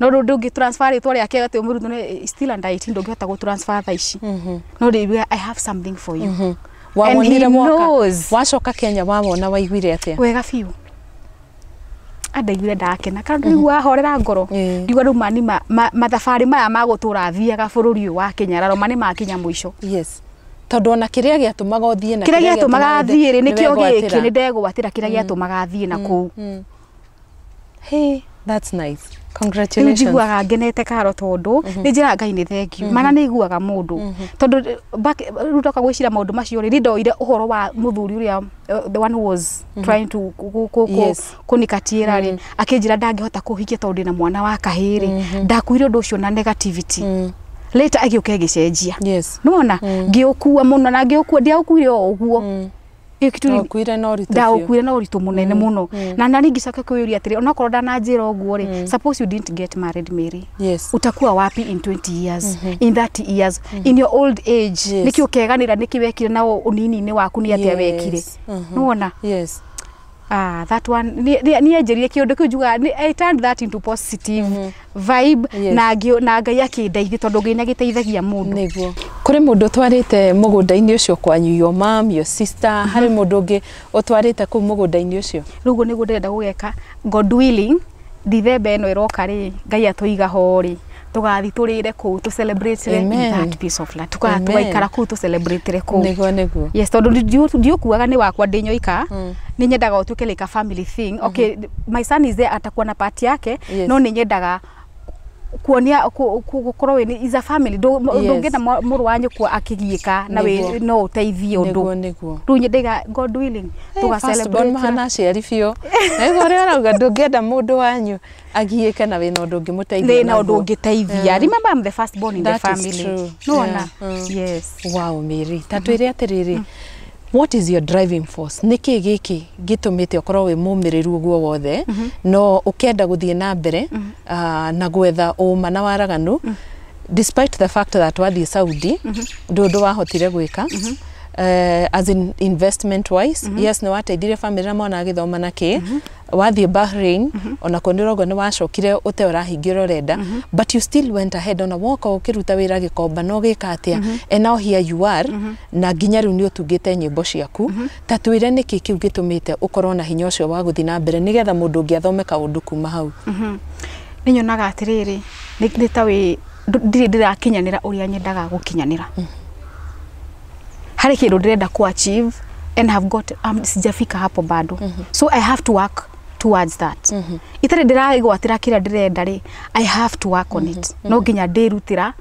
No rĩu ndũngĩ transfer rĩtwa rĩake atĩ ũmũrutwo nĩ still under 18, ndũngĩhota gũ transfer thaa ici. No rĩu I have something for you. And Wawonire he mwaka knows. wacoka Kenya, wawona waiguire atĩa? Wega biũ, andaiguire ndakena kana ndiguo ahorera ngoro. Ngiuga rĩu mani mathabarĩ maya ma gũtũra thiaga bũrũri ũyũ wa Kenya raro ma nĩ makinya mũico. Yes, tondũ ona kĩrĩa gĩatũmaga ũthiĩ na kĩrĩa gĩatũmaga thiĩ rĩ, nĩkĩo nĩwegwatĩra. gĩkĩ nĩ ndegwatĩra kĩrĩa gĩatũmaga thiĩ na kũu. Hey, that's nice. Rĩu Congratulations. njiguaga ngenete karo, tondũ nĩ njĩraga Ngai nĩ thengiũ, mana nĩ iguaga mũndũ tondũ rĩu ndoka gwĩciria maũndũ macio rĩ, nĩ ndoire ũhoro wa mũthuri ũrĩa, the one who was trying to kũnikatiĩra rĩ, akĩnjĩra ndangĩhota kũhikia tondũ ndĩna mwana wa kahĩĩ rĩ, ndakuire ũndũ ũcio na negativity. Later agĩũka ĩgĩcenjia. Nĩwona ngĩũkua mũno na ngĩũkua, ndiaũkuire o ũguo. Ĩyo kitu Ũkuire na ũritũ biũ. Ndaũkuire na ũritũ mũnene mũno, na ningĩcoka kwĩyũria atĩrĩ, onokorwo ndananjĩra ũguo rĩ, suppose you didn't get married, Mary, utakuwa wapi in 20 years, in 30 years, in your old age? Nĩkĩ ũkeganĩra nĩkĩ wekire na ũnini-inĩ waku, nĩ atĩa wekire? Nĩwona? Yes. Ah, that one niĩ njĩrire kĩũndũ kĩu njugaga I turned that into positive vibe. Na na Ngai akĩndeithia tondũ Ngai nĩ agĩteithagia mũndũ. Nĩguo kũrĩ mũndũ ũtwarĩte mũgũnda-inĩ ũcio kwanyu, your mom, your sister, harĩ mũndũ ũngĩ ũtwarĩte kũu mũgũnda-inĩ ũcio? Rĩu ũguo nĩguo ndĩrenda gũgeka. God willing, Dithemba ĩno ĩroka rĩ, Ngai atũiga ho rĩ, tũgathiĩ tũrĩre kũu, tũ celebrate Amen. that piece of land. Amen. Tũgaikara kũu, tũ celebrate kũu. Nĩguo. Yes, tondũ ndiũkuaga nĩ wakwa ndĩ nyoika, nĩ nyendaga ũtuĩke like a family thing. Okay, my son is there, atakuwa na part yake. No nĩ nyendaga kuonia gũkorwo wĩ is a family. Ndũngĩenda mũrũ wa nyũkwa akĩgiĩka na wĩ no ũteithie ũndũ. Nĩguo. Rĩu nyendaga, God willing, tũga First born celebrate. mahana aciari biũ. Nĩguo ũrĩa ũrauga, ndũngĩenda mũndũ wanyu agiĩke na wĩna ũndũ ũngĩmũteithia Thĩna ũndũ naguo. ũngĩteithia. Remember, I'm the first born in the That is family. true. Nĩwona? Yeah. Yes. Wow, Mary, ta twĩre atĩrĩrĩ, what is your driving force? Nĩ kĩ gĩkĩ gĩtũmĩte ũkorwo wĩ mũmĩrĩru ũguo wothe no ũkenda gũthiĩ na mbere na gwetha ũma na waraganu, despite the fact that wathiĩ Saudi ndũ ũndũ wahotire gwĩka, as in investment wise? Yes, nĩ wateithirie family na mwana agĩthoma na kĩ. Wathiĩ Bahrain ona kuo nĩ ũrauga nĩ wacokire ũte ũrahingia ũrĩa ũrenda, but you still went ahead ona woka ũkĩruta wĩra gĩkomba na ũgĩka atĩa, and now here you are, na nginya rĩu nĩ ũtungĩte nyĩmbo ciaku. Ta twĩre nĩkĩ kĩu gĩtũmĩte ũkorwo na hinya ũcio wa gũthiĩ na mbere, nĩgetha mũndũ ũngĩ athome kaũndũ kuma hau. Nĩ nyonaga atĩrĩrĩ, nĩ ta wĩ ndirĩ ndĩrakinyanĩra ũrĩa nyendaga gũkinyanĩra. Harĩ kĩndũ ndĩrenda ku achieve and have got sijafika hapo bado, so I have to work towards that. Itarĩ ndĩragwatĩra kĩrĩa ndĩrenda rĩ, I have to work on it. No nginya ndĩrutĩra,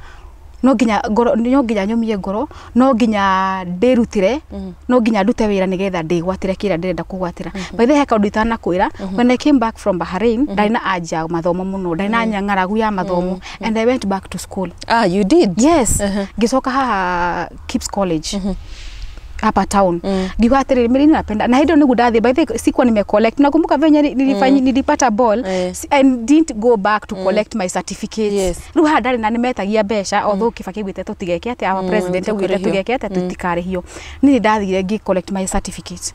no nginya ngoro, no nginya nyũmie ngoro, no nginya ndĩrutĩre, no nginya ndute wĩra nĩgetha ndĩgwatĩre kĩrĩa ndĩrenda kũgwatĩra. By the way, he kaũndũ itanakwĩra. When I came back from Bahrain, ndarĩ na anja ya mathomo mũno, ndarĩ na ng'aragu ya mathomo, and I went back to school. Ah, you did? Yes. Ngĩcoka haha Kips College hapa town, ngiuga atĩrĩrĩ, mimi napenda na hĩndĩ ĩyo nĩguo ndathiĩ. By the way, sikuwa nimecollect. Nakumbuka venye nilifanya, nilipata ball I didn't go back to collect my certificates. Rĩu haha ndarĩ na nĩmetagia mbeca, although Kibaki augĩte tũtigeke atĩ, our president augĩte tũkũrĩhio. tũgeke atĩ tũtikarĩhio. Niĩ ndathire ngĩ collect my certificates,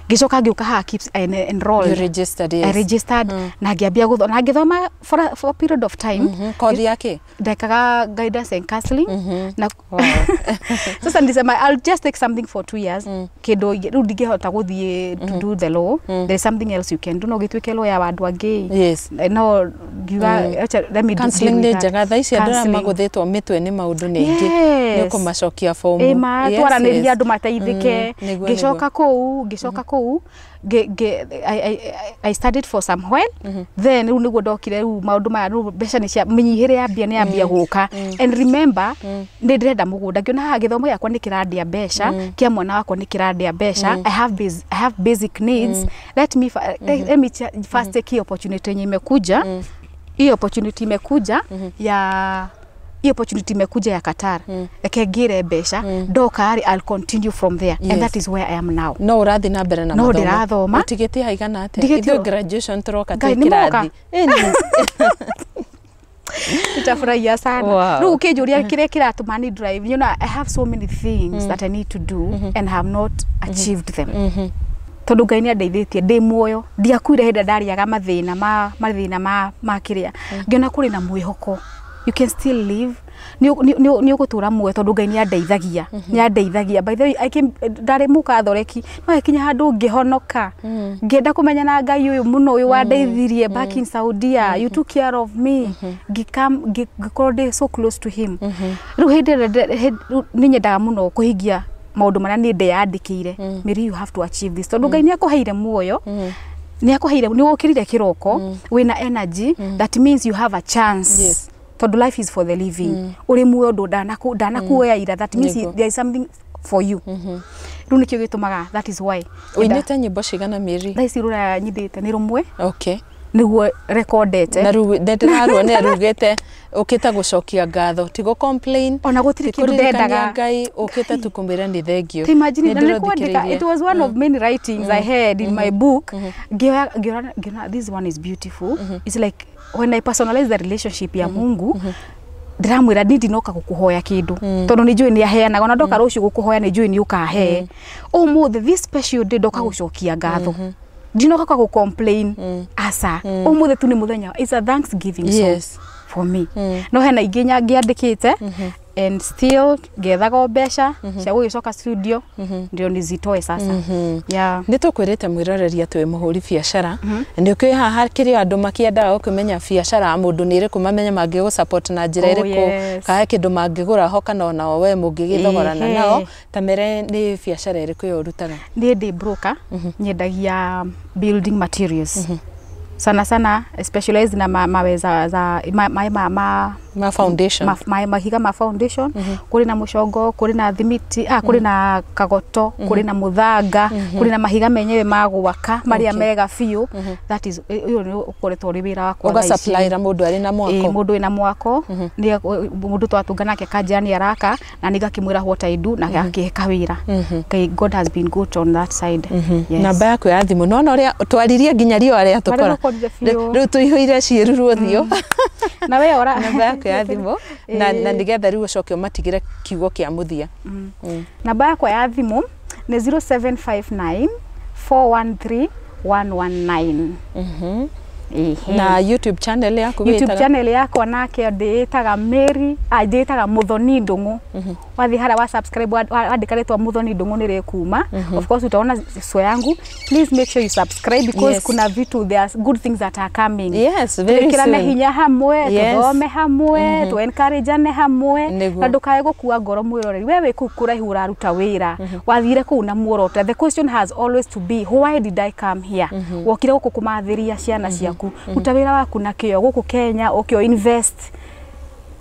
ngĩcoka ngĩũka haha Kips and enrolled. You registered? I registered na ngĩambia gũthoma na ngĩthoma for a period of time. Kothi yake? Ndekaga guidance and counseling na sasa nilisema I'll just take something for 2 years, kindu riu ndingihota guthie to do the law. There is something else you can do, no gituike lawyer wa andu angi. No ngiuga acha, let me do Counseling deal nĩ with that. njega. Thaa ici andũ arĩa Counseling. magũthĩtwo mĩtwe nĩ maũndũ nĩ aingĩ, nĩ ũkũmacokia fomu. Ĩma twaranĩria andũ mateithĩke. Nĩguo. Ngĩcoka kũu, ngĩcoka kũu I studied for some while. Then rĩu nĩguo ndokire rĩu maũndũ maya, rĩu mbeca nĩ cia mĩnyihĩre ya mbia nĩ yambia gũka. And remember, nĩ ndĩrenda mũgũnda. Ngĩona haha gĩthomo gĩakwa nĩ kĩrandĩa mbeca, kĩa mwana wakwa nĩ kĩrandĩa mbeca. I have basic needs. Let me first take hii opportunity yenye imekuja. Hii opportunity imekuja ya hii opportunity imekuja ya Qatar, reke ngĩre mbeca, ndoka rĩ, I'll continue from there. And that is where I am now. No ũrathiĩ na mbere na No mathomo? ndĩrathoma. Ũtigĩtie haigana atĩa? Ndigĩtie- Ithuĩ graduation tũroka Ngai, twĩ nĩ moka? kĩrathi. Ĩni. Nitafurahia sana. Rĩu ũkĩnjũria kĩrĩa kĩratũma ni drive, I have so many things that I need to do and have not achieved them, tondũ Ngai nĩ andeithĩtie ndĩ muoyo, ndiakuire hĩndĩ ĩrĩa ndarĩaga mathĩna ma kĩrĩa. Ngĩona kũrĩ na mwĩhoko, you can still live, nĩ ũgũtũra muoyo tondũ Ngai nĩ andeithagia, nĩ andeithagia. By the way, I came, ndarĩ mũkathoreki, no hekinya handũ ngĩhonoka, ngĩenda kũmenya na Ngai ũyũ mũno, ũyũ wandeithirie back in Saudia, you took care of me, ngĩkorwo ndĩ so close to him. Rĩu hĩndĩ ĩrĩa rĩu nĩ nyendaga mũno kũhingia maũndũ marĩa niĩ ndeyandĩkĩire. Mary, you have to achieve this, tondũ Ngai nĩ akũheire muoyo, nĩ akũheire, nĩ wokĩrire kĩroko wĩna energy, that means you have a chance. Tondũ life is for the living. Ũrĩ muoyo, ndũ ndanakuoya ira, that means there is something for you. Rĩu nĩkĩo gĩtũmaga, that is why. Ũinĩte nyĩmbo cigana, Mary? Thaa ici rũraya nyindĩte nĩ rũmwe nĩguo rekondete. Na rĩu ndĩrarwo nĩ arugĩte ũkĩte gũcokia ngatho, ti gũ complain, Ona gũtirĩ ti kĩndũ kũririkania ndendaga. Ngai, ũkĩte tu kũmwĩra nĩ thengio. Ta imagine, na Nĩ nĩ kwandĩka, ndĩrathikĩrĩirie. it was one of many writings I had in my book. Ngĩoya, ngĩona, ngĩona this one is beautiful. It's like when I personalize the relationship ya Mungu, ndiramwĩra ni ndinoka gũkũhoya kĩndũ tondũ nĩ njũĩ nĩ aheanaga, ona ndoka rũciũ gũkũhoya nĩ njũĩ nĩ ũkahe. Ũmũthĩ, this special day, ndoka gũcokia ngatho. Ndinoka kwa gũ complain, aca. Ũmũthĩ tu nĩ mũthenya, it's a thanksgiving song for me. No hena ingĩ ngĩandĩkĩte and still ngethaga o mbeca cia gũgĩcoka studio ndio nizitoe sasa, yeah. Nĩ tũkwĩrĩte mwĩroreri atĩ wĩ mũhũri biacara. Nĩ ũkĩũĩ haha kĩrĩ andũ makĩendaga gũkĩmenya biacara ya mũndũ nĩ ĩrĩkũ, mamenye mangĩgũ support na njĩra Oh, ĩrĩkũ, yes. kana kĩndũ mangĩgũra ho, kana onao we mũngĩgĩthogorana nao. Ta mere nĩ biacara ĩrĩkũ ĩyo ũrutaga? Niĩ ndĩ broker, nyendagia building materials sana sana, specialized na mawe za ma, ma, ma, ma foundation. Mahiga ma foundation. Kũrĩ na mũcongo, kũrĩ na thimiti, kũrĩ na kagoto, kũrĩ na mũthanga, kũrĩ na mahiga menyewe ma gwaka marĩa mega biũ. That is, ũyũ nĩ ũkoretwo ũrĩ wĩra wakwa thaa ici. Ũgacupplyra mũndũ arĩ na Ĩĩ, mwako? Mũndũ wĩna mwako nĩ mũndũ twatũnga nake kanjĩra nĩ araka na nĩ ngakĩmwĩra what I do na gakĩhe kawĩra. Ngai, God has been good on that side. Yes. Namba yaku ya thimũ? Nona ũrĩa twaririe nginya riũa rĩa tũkora. Marĩa tũkorire biũ. Rĩu tũihũire ciĩruru ũthiũ. Na we ora. Namba yaku ya thimũ na Ĩĩ. nĩgetha rĩu ũcoke ũmatigĩre kiugo kĩa mũthia. Namba yakwa ya thimũ nĩ 0759 413 119. Ehe. Na YouTube channel yaku YouTube wĩtaga? Channel yakwa nake ndĩĩtaga Mary, ndĩĩtaga Muthoni Ndung'u. Wathiĩ harĩa wa subscribe, wandĩka rĩtwa Muthoni Ndung'u nĩ rĩkuma. Of course utaona sura yangu. Please make sure you subscribe because kuna vitu, there are good things that are coming. Yes, very Twĩkĩrane soon. hinya hamwe, tũthome hamwe, tu encourageane hamwe. Na ndũkae gũkua ngoro, mwĩroreri. We wĩ kũu kũraihu ũraruta wĩra, wathire kũu na muoroto. The question has always to be, why did I come here? Wokire gũkũ kũmathĩria ciana ciaku. Ruta wĩra waku na kĩo gũkũ Kenya, ũkĩo invest,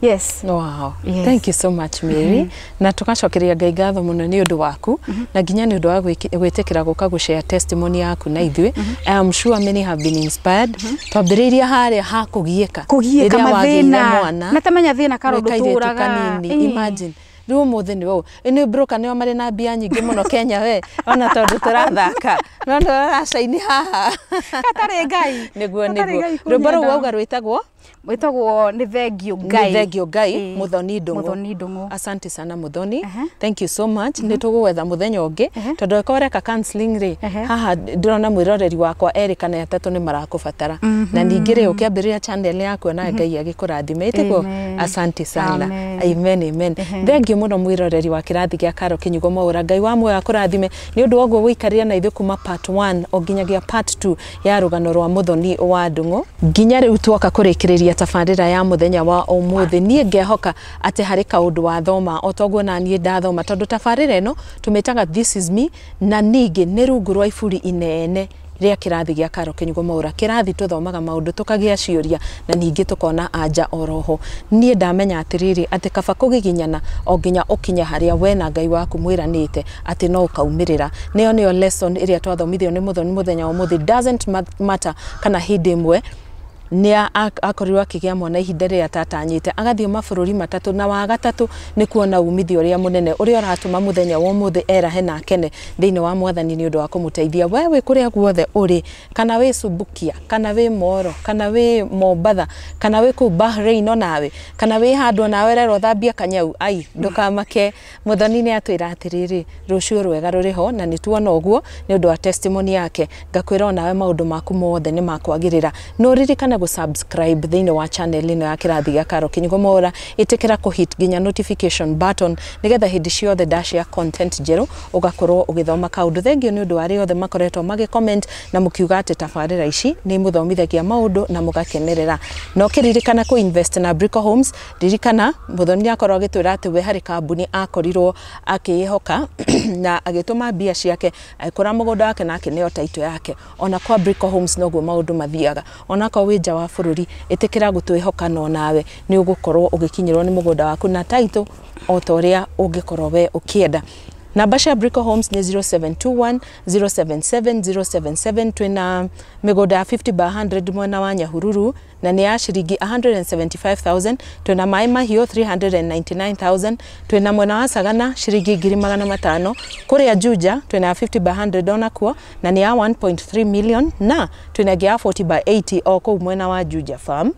yes. Wow. Yes. Thank you so much, Mary. Na tugacokeria Ngai ngatho mũno nĩ ũndũ waku na nginya nĩ ũndũ wa gwĩtĩkĩra gũka gũshare testimony yaku na ithuĩ. I am sure many have been inspired. Twambĩrĩirie harĩa ha kũgiĩka. Kũgiĩka, Rĩrĩa wagĩire mathĩna mwana. na tamenya thĩna karo Wĩ kairĩtu ndũtũraga. kanini. Imagine. Rĩu ũmũthĩ nĩ ũũ nĩ broker nĩo marĩ na mbia nyingĩ mũno Kenya we, ona tondũ tũrathaka no nĩ ũracaini haha. Gatarĩ Ngai. Nĩguo. Gatarĩ Nĩguo. Ngai Rwĩmbo rũu kũnyenda. wauga rwĩtagwo? Wĩtagwo Nĩ Thengio Ngai. Nĩ Thengio Ngai. Muthoni Ndung'u. Muthoni Ndung'u. Asante sana, Muthoni. Ehe. Thank you so much. Nĩ tũgũgwetha mũthenya ũngĩ tondũ angĩkorwo ũreka counseling rĩ, haha ndĩrona mwĩroreri wakwa erĩ kana atatũ nĩ marakũbatara. Na ningĩ rĩ, ũkĩambĩrĩria channel yaku na Ngai agĩkũrathime, ĩtĩguo? Amen. Asante sana. Amen. Amen, amen. Thengio mũno, mwĩroreri wa kĩrathi gĩa Karo Kĩnyugo Mwaũra. Ngai wa muoyo akũrathime nĩ ũndũ wa ũguo wĩikarire na ithuĩ kuma part 1 o nginyagia part 2 ya rũgano rwa Muthoni wa Ndung'u. Nginya rĩu tuoka kũrĩkĩrĩria tabarĩra ya mũthenya wa ũmũthĩ, niĩ ngehoka atĩ harĩ kaũndũ wathoma o toguo na niĩ ndathoma, tondũ tabarĩra ĩno tũmĩtaga This Is Me, na ningĩ nĩ rungu rwa iburi inene rĩa kĩrathi gĩa Karo Kĩnyugo Mwaũra. Kĩrathi tũthomaga maũndũ, tũkagĩa ciũria na ningĩ tũkona anja oroho. Niĩ ndamenya atĩrĩrĩ, atĩ kaba kũgiginyana o nginya ũkinye harĩa we na Ngai waku mwĩranĩte atĩ no ũkaumĩrĩra. Nĩyo lesson ĩrĩa twathomithio nĩ Mũthoni mũthenya wa ũmũthĩ. Doesn't matter kana hĩndĩ ĩmwe nĩ akorirwo akĩgĩa mwana ihinda rĩrĩa atatanyĩte, agathiĩ mabũrũri matatũ, na wa gatatũ nĩ kuona umithio ũrĩa mũnene ũrĩa ũratũma mũthenya wa ũmũthĩ erahe na akene thĩinĩ wa Mwathani nĩ ũndũ wa kũmũteithia. We wĩ kũrĩa guothe ũrĩ, kana wĩ Subukia, kana wĩ Moro, kana wĩ Mombatha, kana wĩ kũu Bahrain onawe, kana wĩ handũ onawe ũrerwo thambia kanyau, ai, ndũkamake. Mũthoni nĩ atwĩra atĩrĩrĩ, rũciũ rwega rũrĩ ho, na nĩ tuona ũguo nĩ ũndũ wa testimony yake. Ngakwĩra onawe maũndũ maku mothe nĩ makwagĩrĩra. No ririkana gũ subscribe thĩinĩ wa channel ĩno ya kĩrathi gĩa Karo Kĩnyugo Mwaũra. Ĩtĩkĩra kũ hit nginya notification button nĩgetha hĩndĩ ciothe ndashare content njerũ ũgakorwo ũgĩthoma kaũndũ. Thengio nĩ ũndũ wa arĩa othe makoretwo magĩ comment na mũkiuga atĩ tabarĩra ici nĩ imũthomithagia maũndũ na mũgakenerera. Na ũkĩririkana kũ invest na Brico Homes. Ririkana Mũthoni nĩ akorwo agĩtwĩra atĩ we harĩ kambuni akorirwo akĩĩhoka na agĩtũma mbia ciake, agĩkũra mũgũnda wake na akĩneo title yake. Ona kwa Brico Homes noguo maũndũ mathiaga. Onakorwo wĩ nja wa bũrũri, ĩtĩkĩra gũtwĩhoka no nawe nĩ ũgũkorwo ũgĩkinyĩrwo nĩ mũgũnda waku na title o ta ũrĩa ũngĩkorwo we ũkĩenda. Namba cia Brico Homes nĩ 0721 077 077. Twĩna mĩgũnda ya 50 by 100 mwena wa Nyahururu na nĩ ya ciringi 175,000. Twĩna Maĩ Mahiũ 399,000. Twĩna mwena wa Sagana ciringi 500,000. Kũrĩa Juja twĩna ya 50 by 100 onakuo na nĩ ya 1.3 million, na twĩna ĩngĩ ya 40 by 80 o kũu mwena wa Juja Farm.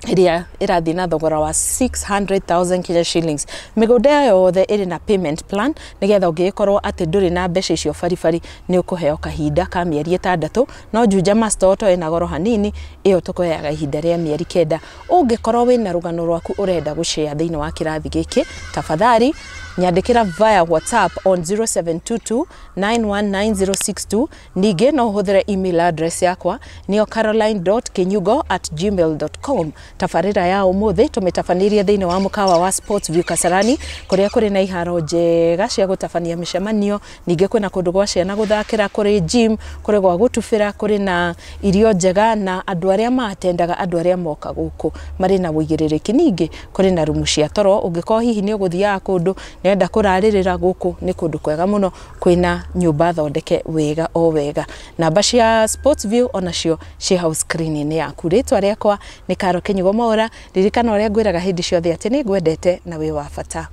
ĩrĩa ĩrathiĩ na thogora wa 600,000 Kenya shillings. Mĩgũnda ĩyo yothe ĩrĩ na payment plan, nĩgetha ũngĩgĩkorwo atĩ ndũrĩ na mbeca icio baribari, nĩ ũkũheo kahinda ka mĩeri 6. No Juja Master to ĩna goro hanini, ĩyo tũkũheaga ihinda rĩa mĩeri 9. Ũngĩkorwo wĩna rũgano rwaku ũrenda gũshare thĩinĩ wa kĩrathi gĩkĩ, tafadhali nyandĩkĩra via WhatsApp on 0722 919062. Ningĩ no ũhũthĩre email address yakwa, nĩyo caroline.kinyugo@gmail.com. Tabarĩra ya ũmũthĩ tũmĩtabanĩrie thĩinĩ wa mũkawa wa Sports View Kasarani, kũrĩa kũrĩ na iharo njega cia gũtabania mĩcemanio. Ningĩ kwĩna kũndũ gwa ciana gũthakĩra, kũrĩ gym, kũrĩ gwa gũtubĩra, kũrĩ na irio njega, na andũ arĩa maatendaga andũ arĩa moka gũkũ marĩ na ũigĩrĩrĩki. Ningĩ kũrĩ na rumu cia toro, ũngĩkorwo hihi nĩ ũgũthiaga kũndũ nĩenda kũrarĩrĩra, gũkũ nĩ kũndũ kwega mũno, kwĩna nyũmba thondeke wega o wega. Namba cia Sports View onacio ciĩ hau screen-inĩ yaku. Rĩtwa rĩakwa nĩ Karo Kĩnyugo Mwaũra. Ririkana ũrĩa ngwĩraga hĩndĩ ciothe atĩ nĩ ngwendete na wĩ wa bata.